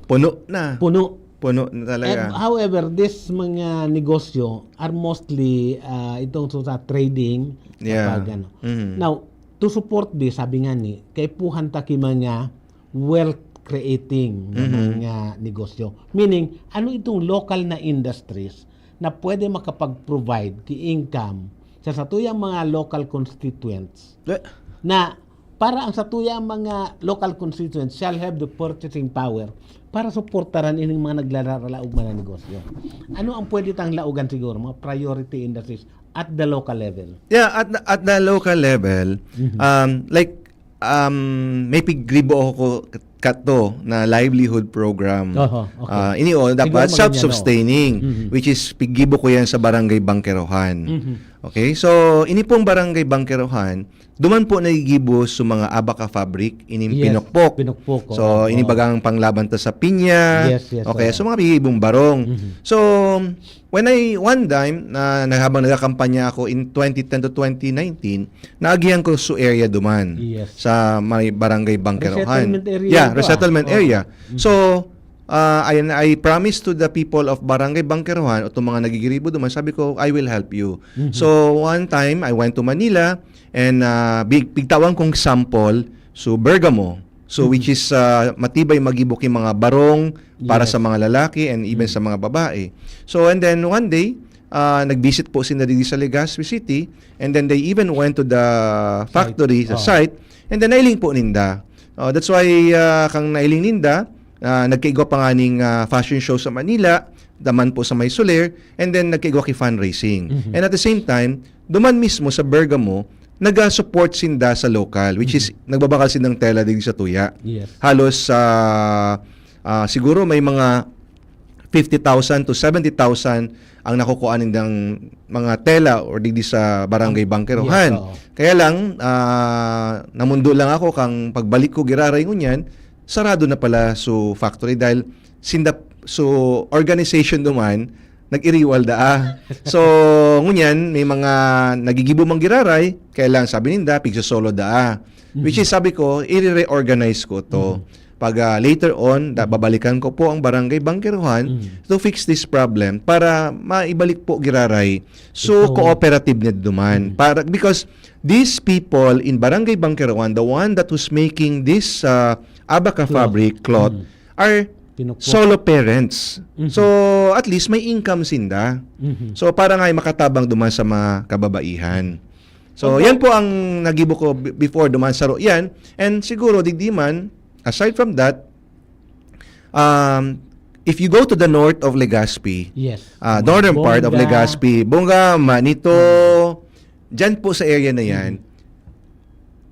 puno na. puno. Puno na talaga. And, however, this mga negosyo are mostly, ah, itong sa, sa trading, Yeah. kapag ano. Mhm. Now, to support this, sabi nga ni, kaipuhan ta ki mga wealth creating na Mhm. mga negosyo. Meaning, ano itong local na industries na pwede makapag-provide ki income sa satuyang mga local constituents Eh. na para ang satuyang mga local constituents shall have the purchasing power para suportaran ining mga naglalaraog man na negosyo. Ano ang pwede tang laogan siguro, mga priority industries at the local level? Yeah, at the, at the local level, Mhm. um, like, um, may pigribo ako kato na livelihood program. Oho, okay. Ah, ini, oh, dapat Siguro maganda, self-sustaining, Mhm. which is piggibo ko yan sa Barangay Bangkerohan. Mhm. Okay? So, ini pong Barangay Bangkerohan, duman po nagigibo sa mga abaca fabric, ining Yes, pinukpok. pinukpok, So, oo, ini oo. bagang panglaban ta sa pinya, Yes, yes, okay, oo. so mga bihibong barong. Mhm. So, when I, one time, na, na habang nagkakampanya ako in twenty ten to twenty nineteen, naagihan ko sa area duman, Yes. sa may Barangay Bangkerohan. Resettlement area Yeah, ito, ah. resettlement Oo. area. Mhm. So, ah, I, I promised to the people of Barangay Bangkerohan, o itong mga nagigiribo duman, sabi ko, "I will help you." Mhm. So, one time, I went to Manila, and, ah, big, pigtawan kong sample, so, bergamo. So, Mhm. which is, ah, matibay magibo ki mga barong para Yes. sa mga lalaki and even Mhm. sa mga babae. So, and then one day, ah, nag-visit po sinda digdi sa Legazpi City, and then they even went to the Site. factory, sa Oh. site, and then nailing po ninda. Oh, that's why, ah, kang nailing ninda, ah, nagkaigwa pa nga ning, ah, fashion show sa Manila, daman po sa may Soler, and then nagkaigwa ki fundraising. Mhm. And at the same time, duman mismo sa Bergamo, naga-support sinda sa local, which is Mhm. nagbabakal sindang tela digdi sa tuya. Yes. Halos, ah, ah, siguro may mga fifty thousand to seventy thousand ang nakukuha nindang mga tela or digdi sa Barangay Ang Bangkerohan. Yes, oo. Kaya lang, ah, namundo lang ako kang pagbalik ko giraray ngunyan, sarado na pala so factory dahil sinda, so organization duman, nag-iriwal daa. So, ngunyan, may mga nagigibo man giraray, kaya lang sabi ninda, pigsosolo daa. Which Mhm. is, sabi ko, i-reorganize ko to. Mhm. Pag, ah, later on, da-, Mhm. babalikan ko po ang Barangay Bangkerohan Mhm. to fix this problem para maibalik po giraray. So, Ito. cooperative na duman. Mhm. Para, because these people in Barangay Bangkerohan, the one that was making this, ah, abaca Cloth. fabric cloth, Mhm. are Pinukpok. solo parents. Mhm. So, at least may income sinda. Mhm. So, para nga makatabang duman sa mga kababaihan. So, Opo. yan po ang nagibo ko b-, before duman sa ro-, yan. And siguro, digdi man, aside from that, um, if you go to the north of Legazpi, Yes. ah, Mga northern part of Bonga. Legazpi, Bonga, Manito, Hmm. dyan po sa area na yan, Hmm.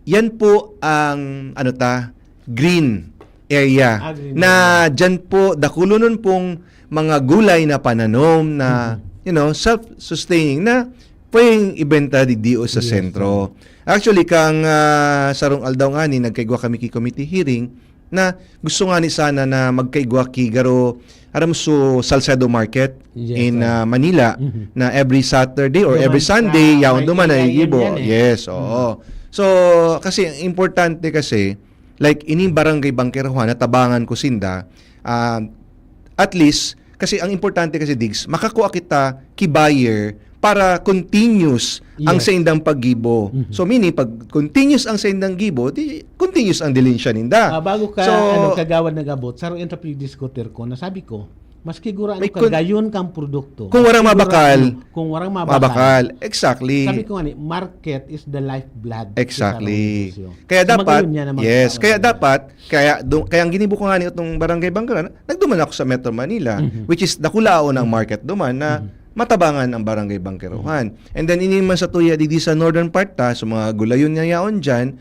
yan po ang, ano ta, green area Ah, green na area. dyan po, dakulonon pong mga gulay na pananom na, Hmm. you know, self-sustaining na pwedeng ibenta digdi o sa Yes, sentro. sir. Actually, kang, ah, sarong aldaw ngani, nagkaigwa kami ki committee hearing na gusto ngani sana na magkaigwa ki garo, aram so Salcedo Market Yes, in, sir. ah, Manila, Mhm. na every Saturday or Duman every sa Sunday, yaon may duman na kainan igibo. yan, eh. Yes, oo. Mhm. So, kasi ang importante kasi, like, ining Barangay Bangkerohan, natabangan ko sinda, ah, at least, kasi ang importante kasi, Diggs, makakua kita ki buyer para continuous ang Yes. saindang paggibo. Mhm. So meaning, pag continuous ang saindang gibo, di continuous ang dilihensya ninda. Ah, bago ka, So, ano, kagawad nag-abot, saro yan sa pagdiskutir ko, nasabi ko, maski gurano May ka, kun- gayon kang produkto. Kung warang Maski mabakal, gurano, kung warang mabakal. Mabakal. Exactly. Sabi ko nga ni, market is the lifeblood. Exactly. Sa negosyo. Kaya So, dapat, magayon yan ang yes, magkakaroon kaya ng dapat, kaya, do, kaya ang ginibo ko nga ni itong Barangay Bangkerohan, nagduman ako sa Metro Manila, Mhm. which is dakulaon ang market duman na Mhm. matabangan ang Barangay Bangkerohan. And then, ini man sa tuya, digdi sa northern part ta, sa mga gulayon nga yaon dyan,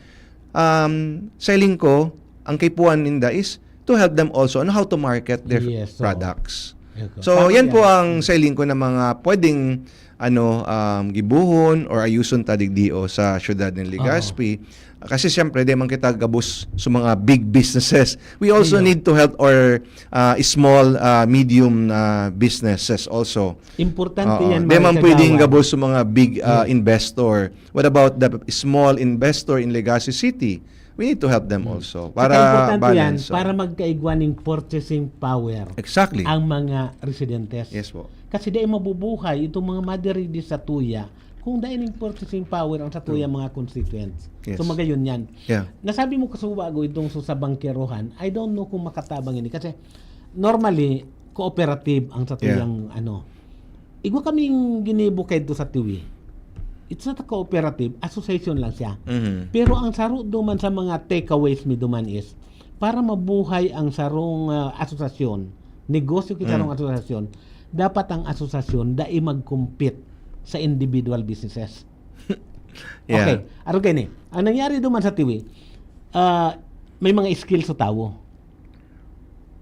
um, selling ko, ang kaipuhan ninda is to help them also on how to market their Yes, so, products. Eko. So, Tama yan po yan. ang selling ko ng mga pwedeng ano, um, gibuhon or ayuson ta digdi o sa siyudad ng Legazpi. Kasi siyempre, di man kita gabos sa mga big businesses. We also Iyo. need to help our uh, small, uh, medium uh, businesses also. Importante Oo. yan, Di mga man pwedeng kagawad. Gabos sa mga big uh, Yeah. investor. What about the small investor in Legazpi City? We need to help them also. Saka Para importante yan, balance. Oh. Para magkaigwa ning purchasing power Exactly. ang mga residentes. Yes po. Kasi dai mabubuhay itong mga madirigdi sa tuya kung dai ning purchasing power ang sa tuya mga constituents. Yes. So magayon yan. Yeah. Nasabi mo kasubago itong sa, sa bangkerohan, I don't know kung makatabang ini kasi normally cooperative ang sa Yeah. tuyang ano. Igwa kaming ginibo kaidto sa Tiwi. It's not a cooperative, association lang siya. Mhm. Pero ang saro duman sa mga takeaways mi duman is para mabuhay ang sarong ah, asosasyon, negosyo ki sarong Mm. asosasyon, dapat ang asosasyon dai mag-compete sa individual businesses. Yeah. Okay, aro kini. Ang nangyari duman sa Tiwi, ah, may mga skills sa tawo.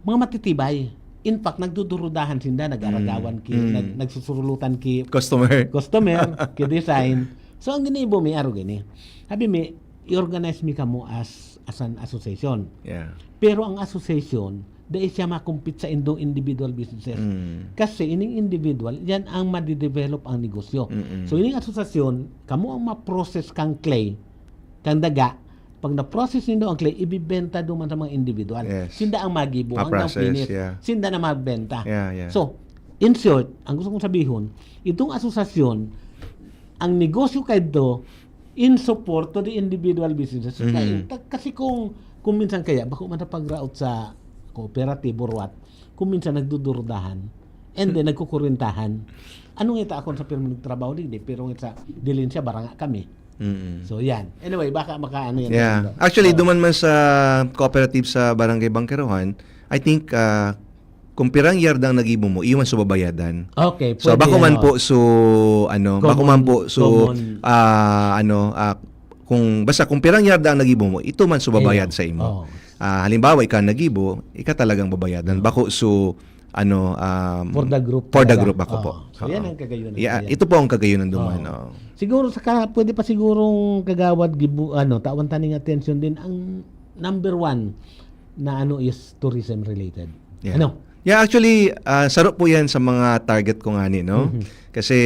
Mga matitibay. In fact, nagdudurudahan sinda, nag-aragawan ki, Mm. nag, nagsusurulutan ki Customer. customer, ki design. So, ang ginibo mi, aro gini. Sabi mi, i-organize mi kamo as, as an association. Yeah. Pero ang association, dai siya makumpit sa indong individual businesses. Mm. Kasi ining individual, yan ang madidevelop ang negosyo. Mm-mm. So, ining asosasyon, kamo ang ma-process kang clay, kang daga, pag na-process nindo ang clay, ibibenta duman sa mga individual. Yes. Sinda ang magibo, ang Ma-process, finish. Yeah. Sinda na magbenta. Yeah, yeah. So, in short, ang gusto kong sabihon, itong asosasyon, ang negosyo kaidto, in support to the individual businesses. Mhm. Kaya, ta- kasi kung, kung minsan kaya, bako man sa pagraot sa cooperative or what, kung minsan nagdudurudahan, and then nagkukurintahan. Ano nga ita akon sa pirmi nagtrabaho digdi, pero nga sa dilin siya, baranga kami. Mm-mm. So, yan. Anyway, baka makaano yan. Yeah. Actually, duman man sa cooperative sa Barangay Bangkerohan, I think, ah, kung pirang yarda ang nagibo mo, iyon ang subabayadan. Okay, So, pwede bako yan, man oh. po, so, ano, bako Common, man po, so, common. ah, ano, ah, kung, basta kung pirang yarda ang nagibo mo, ito man subabayad Ayun. sa imo. Oh. Ah, halimbawa, ikaw ang nagibo, ika talagang babayadan. Bako, so, ano, um, For the group for the talaga. group ako Oo. po. So, yan Oo. ang kagayunan. Yeah, Yan. Ito po ang kagayunan duman. Oo. Oo. Siguro, saka, pwede pa sigurong kagawad, gibu, ano, tawan ta ning atensyon din. Ang number one na ano is tourism related. Yeah. Ano? Yeah, actually, ah, saro po yan sa mga target ko nga ni, no? Mhm. Kasi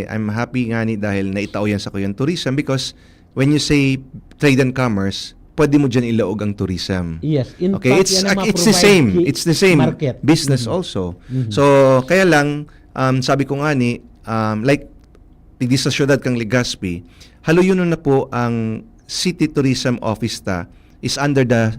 I'm happy nga ni dahil naitao yan sa kuyang tourism because when you say trade and commerce, pwede mo dyan ilaog ang tourism. Yes. In Okay, fact, it's yan ang it's the ma-provide same. ki- It's the same market. business Mhm. also. Mhm. So, kaya lang, um, sabi ko nga ni, um, like, digdi sa syudad kang Legazpi, haluyonon na po ang city tourism office ta is under the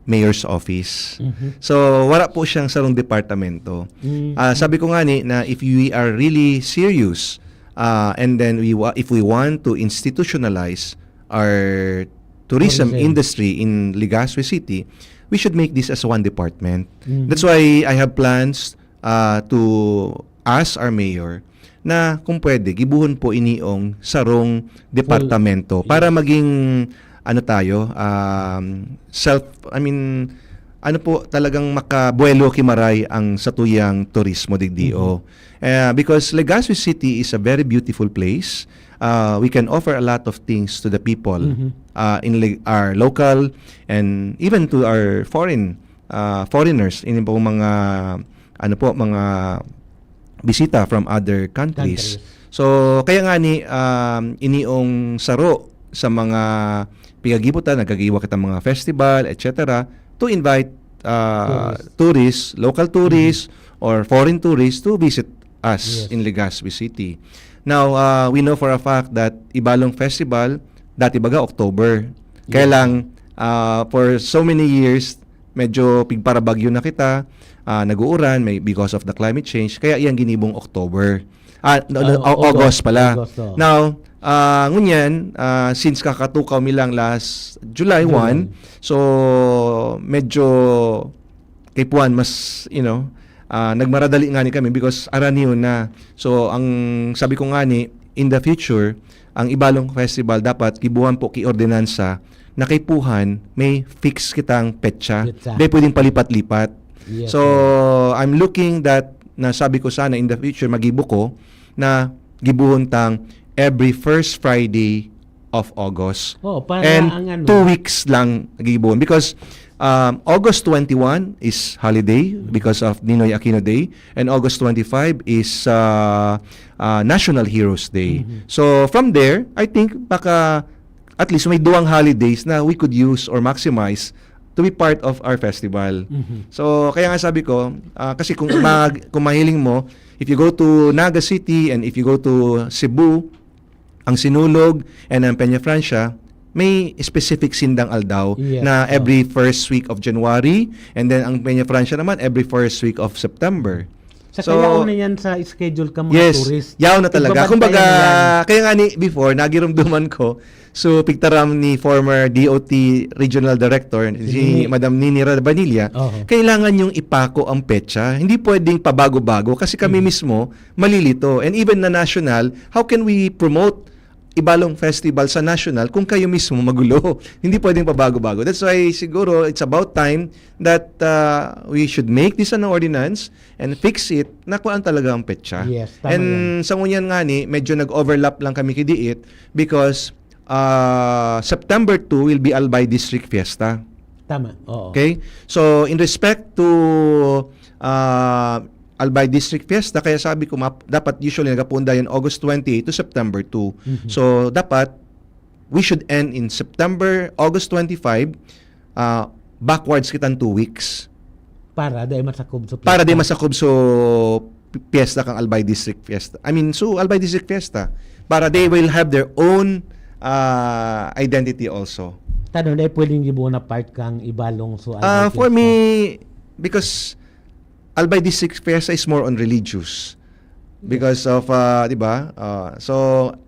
mayor's office. Mhm. So, wala po siyang sarong departamento. Mm. Ah, sabi ko nga ni na if we are really serious, ah, and then we wa- if we want to institutionalize our tourism Tourism. industry in Legazpi City, we should make this as one department. Mhm. That's why I have plans, ah, to ask our mayor na kung pwede, gibuhon po iniong sarong departamento para Yes. maging, ano tayo, um, self, I mean, ano po, talagang makabuelo kimaray ang satuyang turismo digdi, Mhm. oh. Eh, because Legazpi City is a very beautiful place. Uh, we can offer a lot of things to the people, Mhm. uh, in Le- our local and even to our foreign, uh, foreigners, in pong mga, ano po, mga bisita from other countries. Countries. So, kaya nga ni, um, iniong saro sa mga pigagibutan, nagkagiwa kita mga festival, et cetera, to invite, uh, Tourist. tourists, local tourists, or foreign tourists to visit us Yes. in Legazpi City. Now, ah, we know for a fact that Ibalong Festival, dati baga October. Kaya Yeah. lang, ah, for so many years, medyo pigparabagyo na kita, ah, nag-uuran, may, because of the climate change, kaya iyang ginibong October. Ah, no, no, Ah, Au- August pala. August, oo. Now, ah, ngunyan, ah, since kakatukaw mi lang last July July. one, so medyo kay Puan mas, you know, ah, nagmaradali nga ni kami because aranion na. So, ang sabi ko nga ni, in the future, ang Ibalong Festival dapat gibuhan po ki ordinansa na kay Puhan may fix kitang petsa. Petsa. Di pwedeng palipat-lipat. Yes, So, sir. I'm looking that na sabi ko sana in the future, magibo ko na gibuhon tang every first Friday of August. Oh, para And ang ano. two weeks lang gibuhon. Because um, August twenty-one is holiday because of Ninoy Aquino Day. And August twenty-five is uh, uh, National Heroes Day. Mhm. So from there, I think baka at least may duwang holidays na we could use or maximize to be part of our festival. Mhm. So kaya nga sabi ko, ah, kasi kung mag, kung mahiling mo, if you go to Naga City and if you go to Cebu, ang Sinulog and ang Peña Francia, may specific sindang aldaw Yes, na oh. every first week of January, and then ang Peña Francia naman every first week of September. Sa So, kaya na yan sa schedule ka mga Yes, tourist. yaw na talaga. Ibabantayan Kumbaga, na yan. kaya nga ni before, nagirumduman ko, so pigtaram ni former D O T Regional Director, si Nini. Madam Nini Rabanilla, Oho. kailangan yung ipako ang petsa. Hindi pwedeng pabago-bago kasi kami Mhm. mismo malilito. And even na national, how can we promote Ibalong Festival sa national kung kayo mismo magulo? Hindi pwedeng pabago-bago. That's why siguro it's about time that uh, we should make this an ordinance and fix it na kung ano talaga ang petsa. Yes, tama And yan. sa ngunyan nga ni, medyo nag-overlap lang kami kidiit because uh, September two will be Albay District Fiesta. Tama, oo. Okay? So, in respect to uh, Albay District Fiesta, kaya sabi ko, map- dapat usually nagapunda yan August twenty-eight to September two. Mhm. So, dapat we should end in September, August twenty-five, uh, backwards kitang two weeks. Para di masakob sa Para di fiesta. masakob so pi- fiesta kang Albay District Fiesta. I mean, so Albay District Fiesta. Para they will have their own uh, identity also. Tanong na pwedeng gibo na part kang Ibalong so Uh, Albay for Fiesta. me, because Albay District Fiesta is more on religious. Because of, uh, di ba? Uh, so,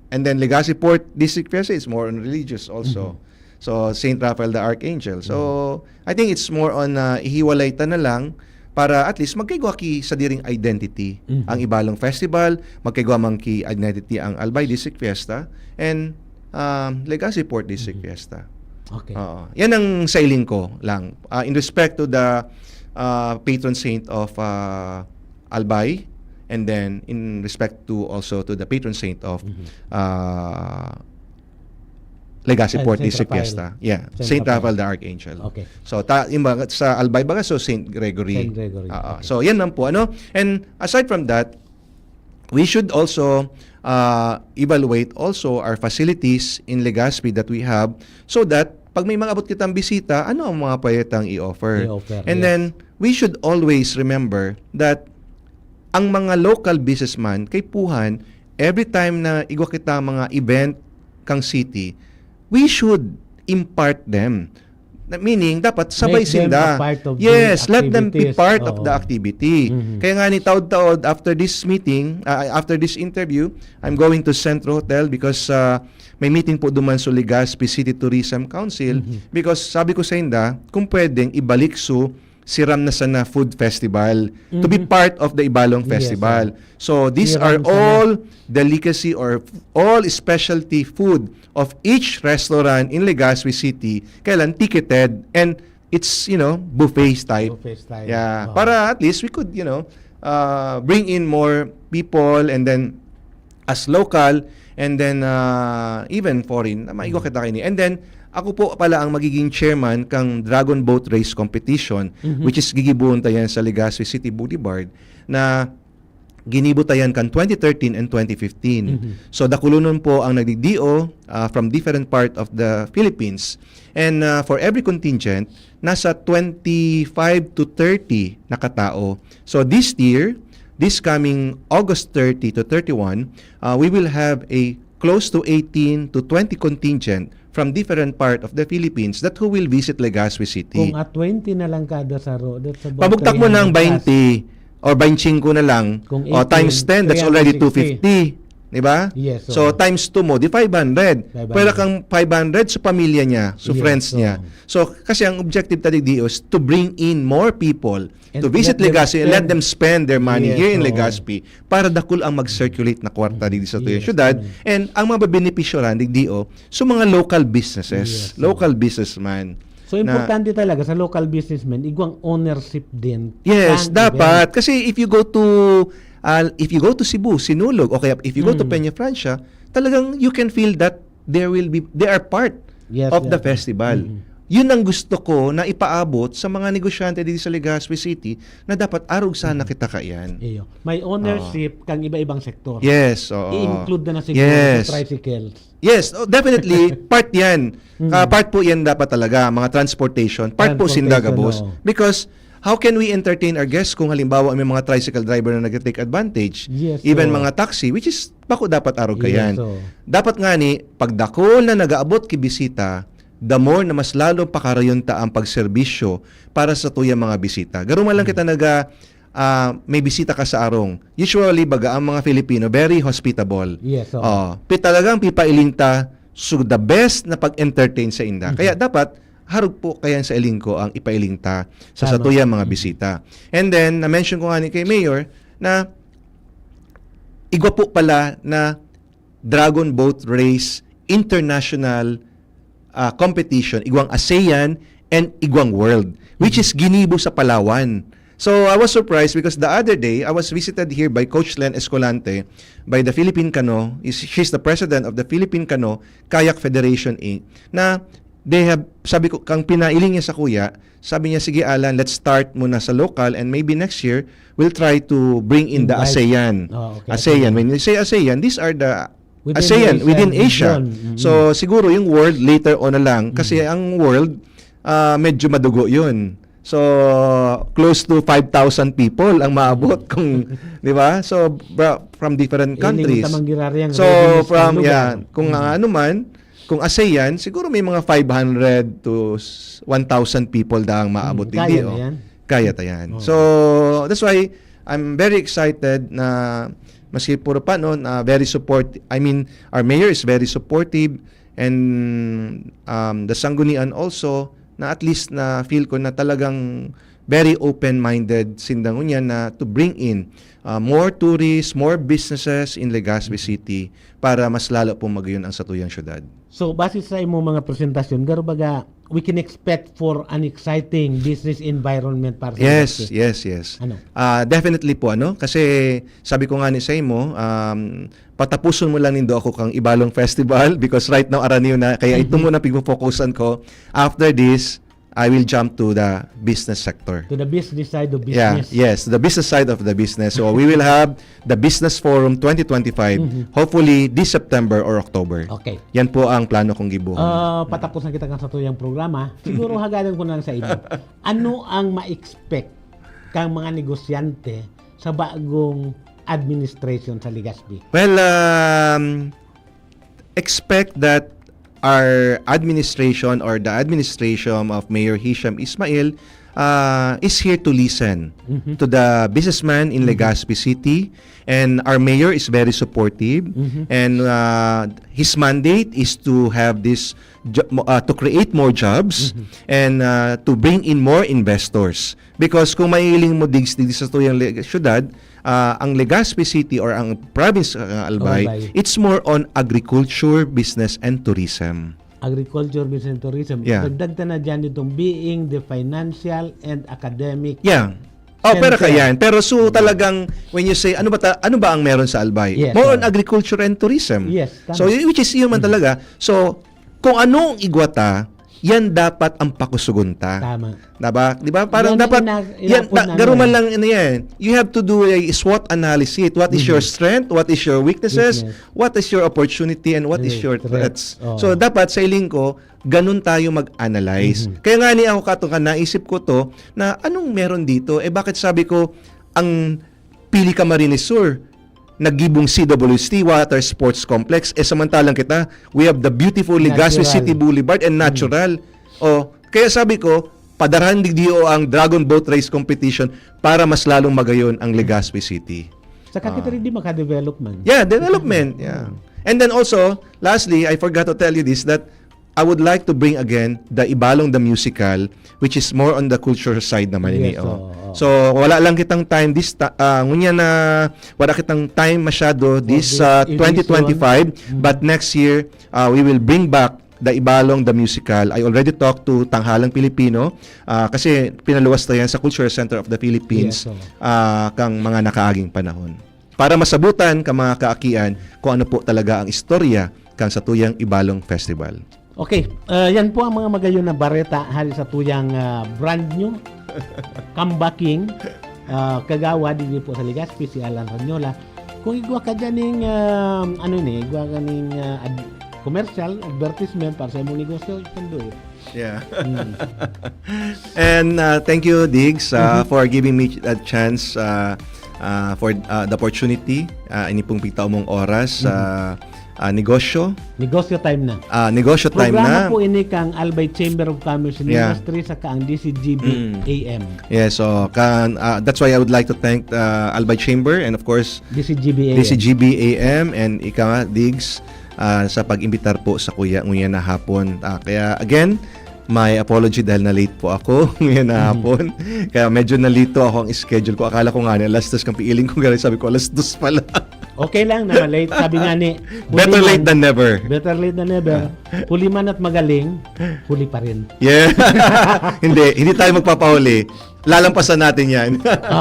and then Legazpi Port District Fiesta is more on religious also. Mhm. So, Saint Raphael the Archangel. So, I think it's more on uh, ihiwalay ta na lang para at least magkaigwa ki sa diring identity. Mhm. Ang Ibalong Festival, magkaigwa man ki identity ang Albay District Fiesta, and um, Legazpi Port District Mhm. Fiesta. Okay. Oo. Yan ang sailing ko lang. Ah, in respect to the ah, patron saint of ah, Albay, and then in respect to also to the patron saint of Mhm. ah, Legazpi Saint- Port Saint District Raphael. Fiesta. Yeah, Saint Saint Raphael. Raphael the Archangel. Okay. So, ta, yung mga, sa Albay baga, so Saint Gregory. Saint Gregory. Oo. Okay. So, yan lang po. Ano? And aside from that, we should also uh, evaluate also our facilities in Legazpi that we have so that pag may mga abot kitang bisita, ano ang mga pwede tang i-offer? I-offer, And yes. then, we should always remember that ang mga local businessman, kay Puhan, every time na igwa kita mga event kang city, we should impart them. Na- Meaning, dapat sabay Make them sinda. a part of the Yes, let them be activities. part of Oo. the activity. Mhm. Kaya nga ni taod-taod, after this meeting, ah, after this interview, I'm going to Centro Hotel because ah, may meeting po duman sa Legazpi City Tourism Council Mhm. because sabi ko sa inda, kung pwedeng ibalik so siram na sana food festival to be Mhm. part of the Ibalong Yes, Festival. sir. So these Siram are na sana. all delicacy or f- all specialty food of each restaurant in Legazpi City. Kailan ticketed and it's, you know, buffet type. Buffet style. Yeah, Oo. para at least we could, you know, uh, bring in more people and then as local and then uh, even foreign na maigo kita kini. And then ako po pala ang magiging chairman kang Dragon Boat Race Competition, Mhm. which is gigibuhon ta yan sa Legazpi City Boulevard na ginibo ta yan kan twenty thirteen and twenty fifteen. Mhm. So dakulonon po ang nagdi-D O uh, from different part of the Philippines. And uh, for every contingent, nasa twenty-five to thirty na katao. So this year, this coming August thirty to thirty-one, uh, we will have a close to eighteen to twenty contingent from different part of the Philippines that who will visit Legazpi City. Kung at twenty na lang kada saro, that's about Pabugtak mo ng three hundred plus. twenty or twenty-five na lang, Kung o times eighteen, ten, that's already three hundred sixty. two fifty. Di ba? Yes, So, oo. Times two mo, di five hundred. Five hundred. Pwera kang five hundred sa pamilya niya, sa Yes, friends niya. oo. So, kasi ang objective ta digdi is to bring in more people And to visit let them Legazpi and let spend. Them spend their money Yes, here in oo. Legazpi para dakul ang mag-circulate na kwarta digdi sa tuyang Yes, syudad oo. And ang mababenepisyoran digdi, oh, so mga local businesses, Yes, oo. local businessman. So, na- importante talaga sa local businessmen, igwang ownership din. Yes, Kan dapat. event. Kasi if you go to uh, if you go to Cebu, Sinulog, o kaya if you go to Mm. Peña Francia, talagang you can feel that there will be they are part Yes, of the yes. festival. Mm. Yun ang gusto ko na ipaabot sa mga negosyante dito sa Legazpi City na dapat arog sana kita kaiyan. Iyo. May ownership kang iba-ibang sektor. Yes, oo. I-include na na siguro Yes. sa tricycles. Yes, oh, definitely, part yan. Mm. Ah, part po yan dapat talaga, mga transportation. Part po sinda Transportation, gabos. Oo. Because how can we entertain our guests kung halimbawa may mga tricycle driver na nag-take advantage? Yes, Even oo. mga taxi, which is bako dapat arog ka Yes, yan. oo. Dapat nga ni, pagdakol na nag-aabot ki bisita, the more na mas lalo pakarayon ta ang pagserbisyo para sa tuyang mga bisita. Garo man lang kita naga, ah, may bisita ka sa arong. Usually, baga ang mga Filipino, very hospitable. Yes, oo. Oh, pi talagang pipailing ta, so the best na pag-entertain sa inda. Kaya dapat, harog po kayan sa iling ko ang ipailing ta sa Tama. Satuyang mga bisita. And then, na-mention ko nga ni kay Mayor na igwa po pala na Dragon Boat Race International ah, competition, igwang ASEAN and igwang World, which is ginibo sa Palawan. So, I was surprised because the other day, I was visited here by Coach Len Escalante, by the Philippine Canoe. Is, she's the president of the Philippine Canoe Kayak Federation, Inc. Na they have, sabi ko, kang pinailing niya sa kuya, sabi niya, "Sige, Alan, let's start muna sa local and maybe next year, we'll try to bring in the Invite. ASEAN." Oh, okay. ASEAN. When you say ASEAN, these are the Within ASEAN, Asia, within Asia. region. Mm. So, siguro yung world later on na lang. Kasi ang world, ah, medyo madugo yun. So, close to five thousand people ang maabot kung, di ba? So, bra- from different Eh, countries. limang tamang girariyang So, revenues from, ng lugar. yeah, kung ano man, kung ASEAN, siguro may mga five hundred to s- one thousand people daang maabot Mm, digdi, kaya na oh. yan. Kaya ta yan. Oo. So, that's why I'm very excited na maski puro pa, no, na very support, I mean, our mayor is very supportive and, um, the Sanggunian also, na at least na feel ko na talagang very open-minded sinda ngunyan na to bring in, uh, more tourists, more businesses in Legazpi City para mas lalo pong magayon ang satuyang syudad. So, base sa imong mga presentasyon, garo baga, we can expect for an exciting business environment para sa Yes, Legazpi? Yes, yes. Ano? Ah, definitely po, ano? Kasi sabi ko nga ni sa imo, um, patapuson mo lang nindo ako kang Ibalong Festival because right now, araniw na, kaya ito muna pigpo-focusan ko. After this, I will jump to the business sector. To the business side of Yeah, business. yes, the business side of the business. So we will have the Business Forum twenty twenty-five, Mhm. hopefully this September or October. Okay. Yan po ang plano kong gibuhat. Ah, patapos na kita kan satuyang programa. Siguro hagadan ko na lang sa inyo. Ano ang ma-expect kang mga negosyante sa bagong administration sa Legazpi? Well, um, expect that our administration or the administration of Mayor Hisham Ismail uh, is here to listen Mhm. to the businessman in Legazpi City, and our mayor is very supportive, Mhm. and uh, his mandate is to have this jo- mo- uh, to create more jobs and uh, to bring in more investors. Because kung mailing mo digdi sa tuyang le- syudad, uh, ang Legazpi City or ang province ng Albay, Albay. It's more on agriculture, business, and tourism. Agriculture, business and tourism. Yeah. Dagdag ta na dyan itong being the financial and academic. Yeah. Oh, pero Center. Kayan. Pero so talagang when you say, ano ba ta- ano ba ang meron sa Albay? Yes, More oo. on agriculture and tourism. Yes, tama. So y- which is yun man talaga. So kung ano ang igwa ta, yan dapat ang pakusugon ta. Tama. Diba? Diba? Parang Yan ang dapat, ina- yan, inaapod da- namin. Garo man lang, ano yan. You have to do a SWOT analysis. What is your strength? What is your weaknesses? Weakness. What is your opportunity? And what is Yes, your threats. threats? Oo. So, dapat sa iling ko, ganun tayo mag-analyze. Mhm. Kaya nga ni ako katong naisip ko to, na anong meron dito? Eh, bakit sabi ko, ang Pili Camarines Sur, naggibong C W S T, Water Sports Complex. Eh, samantalang kita, we have the beautiful Legazpi Natural. City Boulevard and natural. O, kaya sabi ko, padarahan digdi o ang Dragon Boat Race Competition para mas lalong magayon ang Legazpi City. Saka kita Ah. rin di maka-development. Yeah, development. Yeah. And then also, lastly, I forgot to tell you this, that I would like to bring again the Ibalong the Musical, which is more on the culture side naman ini, Yes, oh. oo, oo. So, wala lang kitang time this ta- ah, ngunyan na wala kitang time masyado this this uh, edition. twenty twenty-five, Mm. but next year uh, we will bring back the Ibalong the Musical. I already talked to Tanghalang Pilipino uh, kasi pinaluwas na yan sa Cultural Center of the Philippines Yes, oo. uh, kang mga nakaaging panahon. Para masabutan ka mga kaakian kung ano po talaga ang istorya kang satuyang Ibalong Festival. Okay, ah, yan po ang mga magayon na bareta hari sa tuyang ah, brand new, comebacking, ah, kagawad, hindi po sa Legazpi, si Alan Ranyola. Kung igwa ka dyan ning, ah, ano ni, igwa ka ning ah, ad- commercial, advertisement para sa imong negosyo, you can do it. Yeah. Mm. And uh, thank you, Diggs, uh, Mhm. for giving me a chance uh, uh, for uh, the opportunity. Uh, ini pong pigtaw mong oras sa uh, negosyo. Negosyo time na. Uh, negosyo time Programa na. po ini kang Albay Chamber of Commerce and Yeah. Industry saka ang D C G B Mm. A M. Yes, so kan uh, that's why I would like to thank uh, Albay Chamber and of course D C G B A M. D C G B A M and ika nga, Diggs, ah, sa pag-imbitar po sa kuya nguya na hapon. Ah, kaya again, my apology dahil na-late po ako nguya na Mhm. hapon. Kaya medyo nalito ako ang schedule ko. Akala ko nga ni alas dos kang piiling ko, gano'n sabi ko alas dos pala. Okay lang na late. Sabi nga ni, huli Better man, late than never. Better late than never. Huli man at magaling, huli pa rin. Yeah. hindi, hindi tayo magpapahuli. Lalampasan natin yan.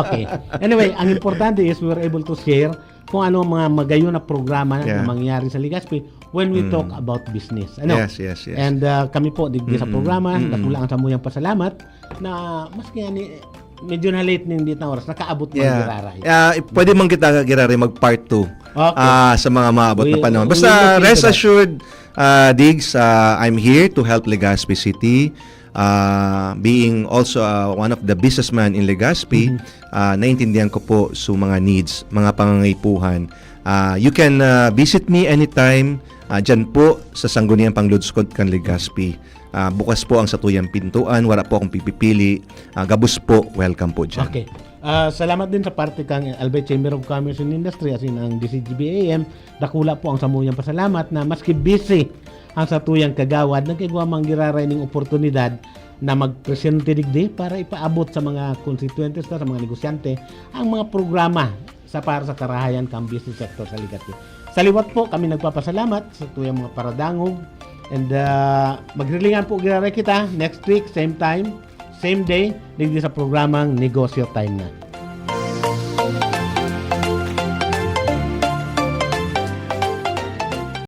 Okay. Anyway, ang importante is we were able to share kung ano ang mga magayon na programa Yeah. na mangyayari sa Legazpi when we Mm. talk about business. Ano? Yes, yes, yes. And uh, kami po, digdi sa Mm-mm. programa, Mm-mm. dakula ang samuyang pasalamat na maski ani medyo na-late ning dito na oras, nakaabot man Yeah. giraray. Ah, pwede man kita giraray mag part two. Okay. Ah, sa mga maabot na We- panahon. we Basta look into rest that. assured, uh, Diggs, uh, I'm here to help Legazpi City. Uh, being also uh, one of the businessman in Legazpi, Mhm. uh, naintindihan ko po sa mga needs, mga pangangaipuhan. Uh, you can uh, visit me anytime uh, dyan po sa Sangguniang Pangludskod kan Legazpi. Uh, bukas po ang satuyang pintuan, wala po akong pipipili. Uh, gabos po, welcome po dyan. Okay. Ah, salamat din sa parte kang Albay Chamber of Commerce and Industry, as in ang D C G B A M. Dakula po ang samuyang pasalamat na maski busy ang satuyang kagawad, nagkigwa man giraray ning oportunidad na magpresente digdi para ipaabot sa mga konstituyentes na, sa mga negosyante, ang mga programa sa para sa karahayan kang business sector sa Legazpi. Sa liwat po, kami nagpapasalamat sa tuyang mga paradangog. And ah, magrilingan po giraray kita next week, same time, same day, digdi sa programang Negosyo Time na.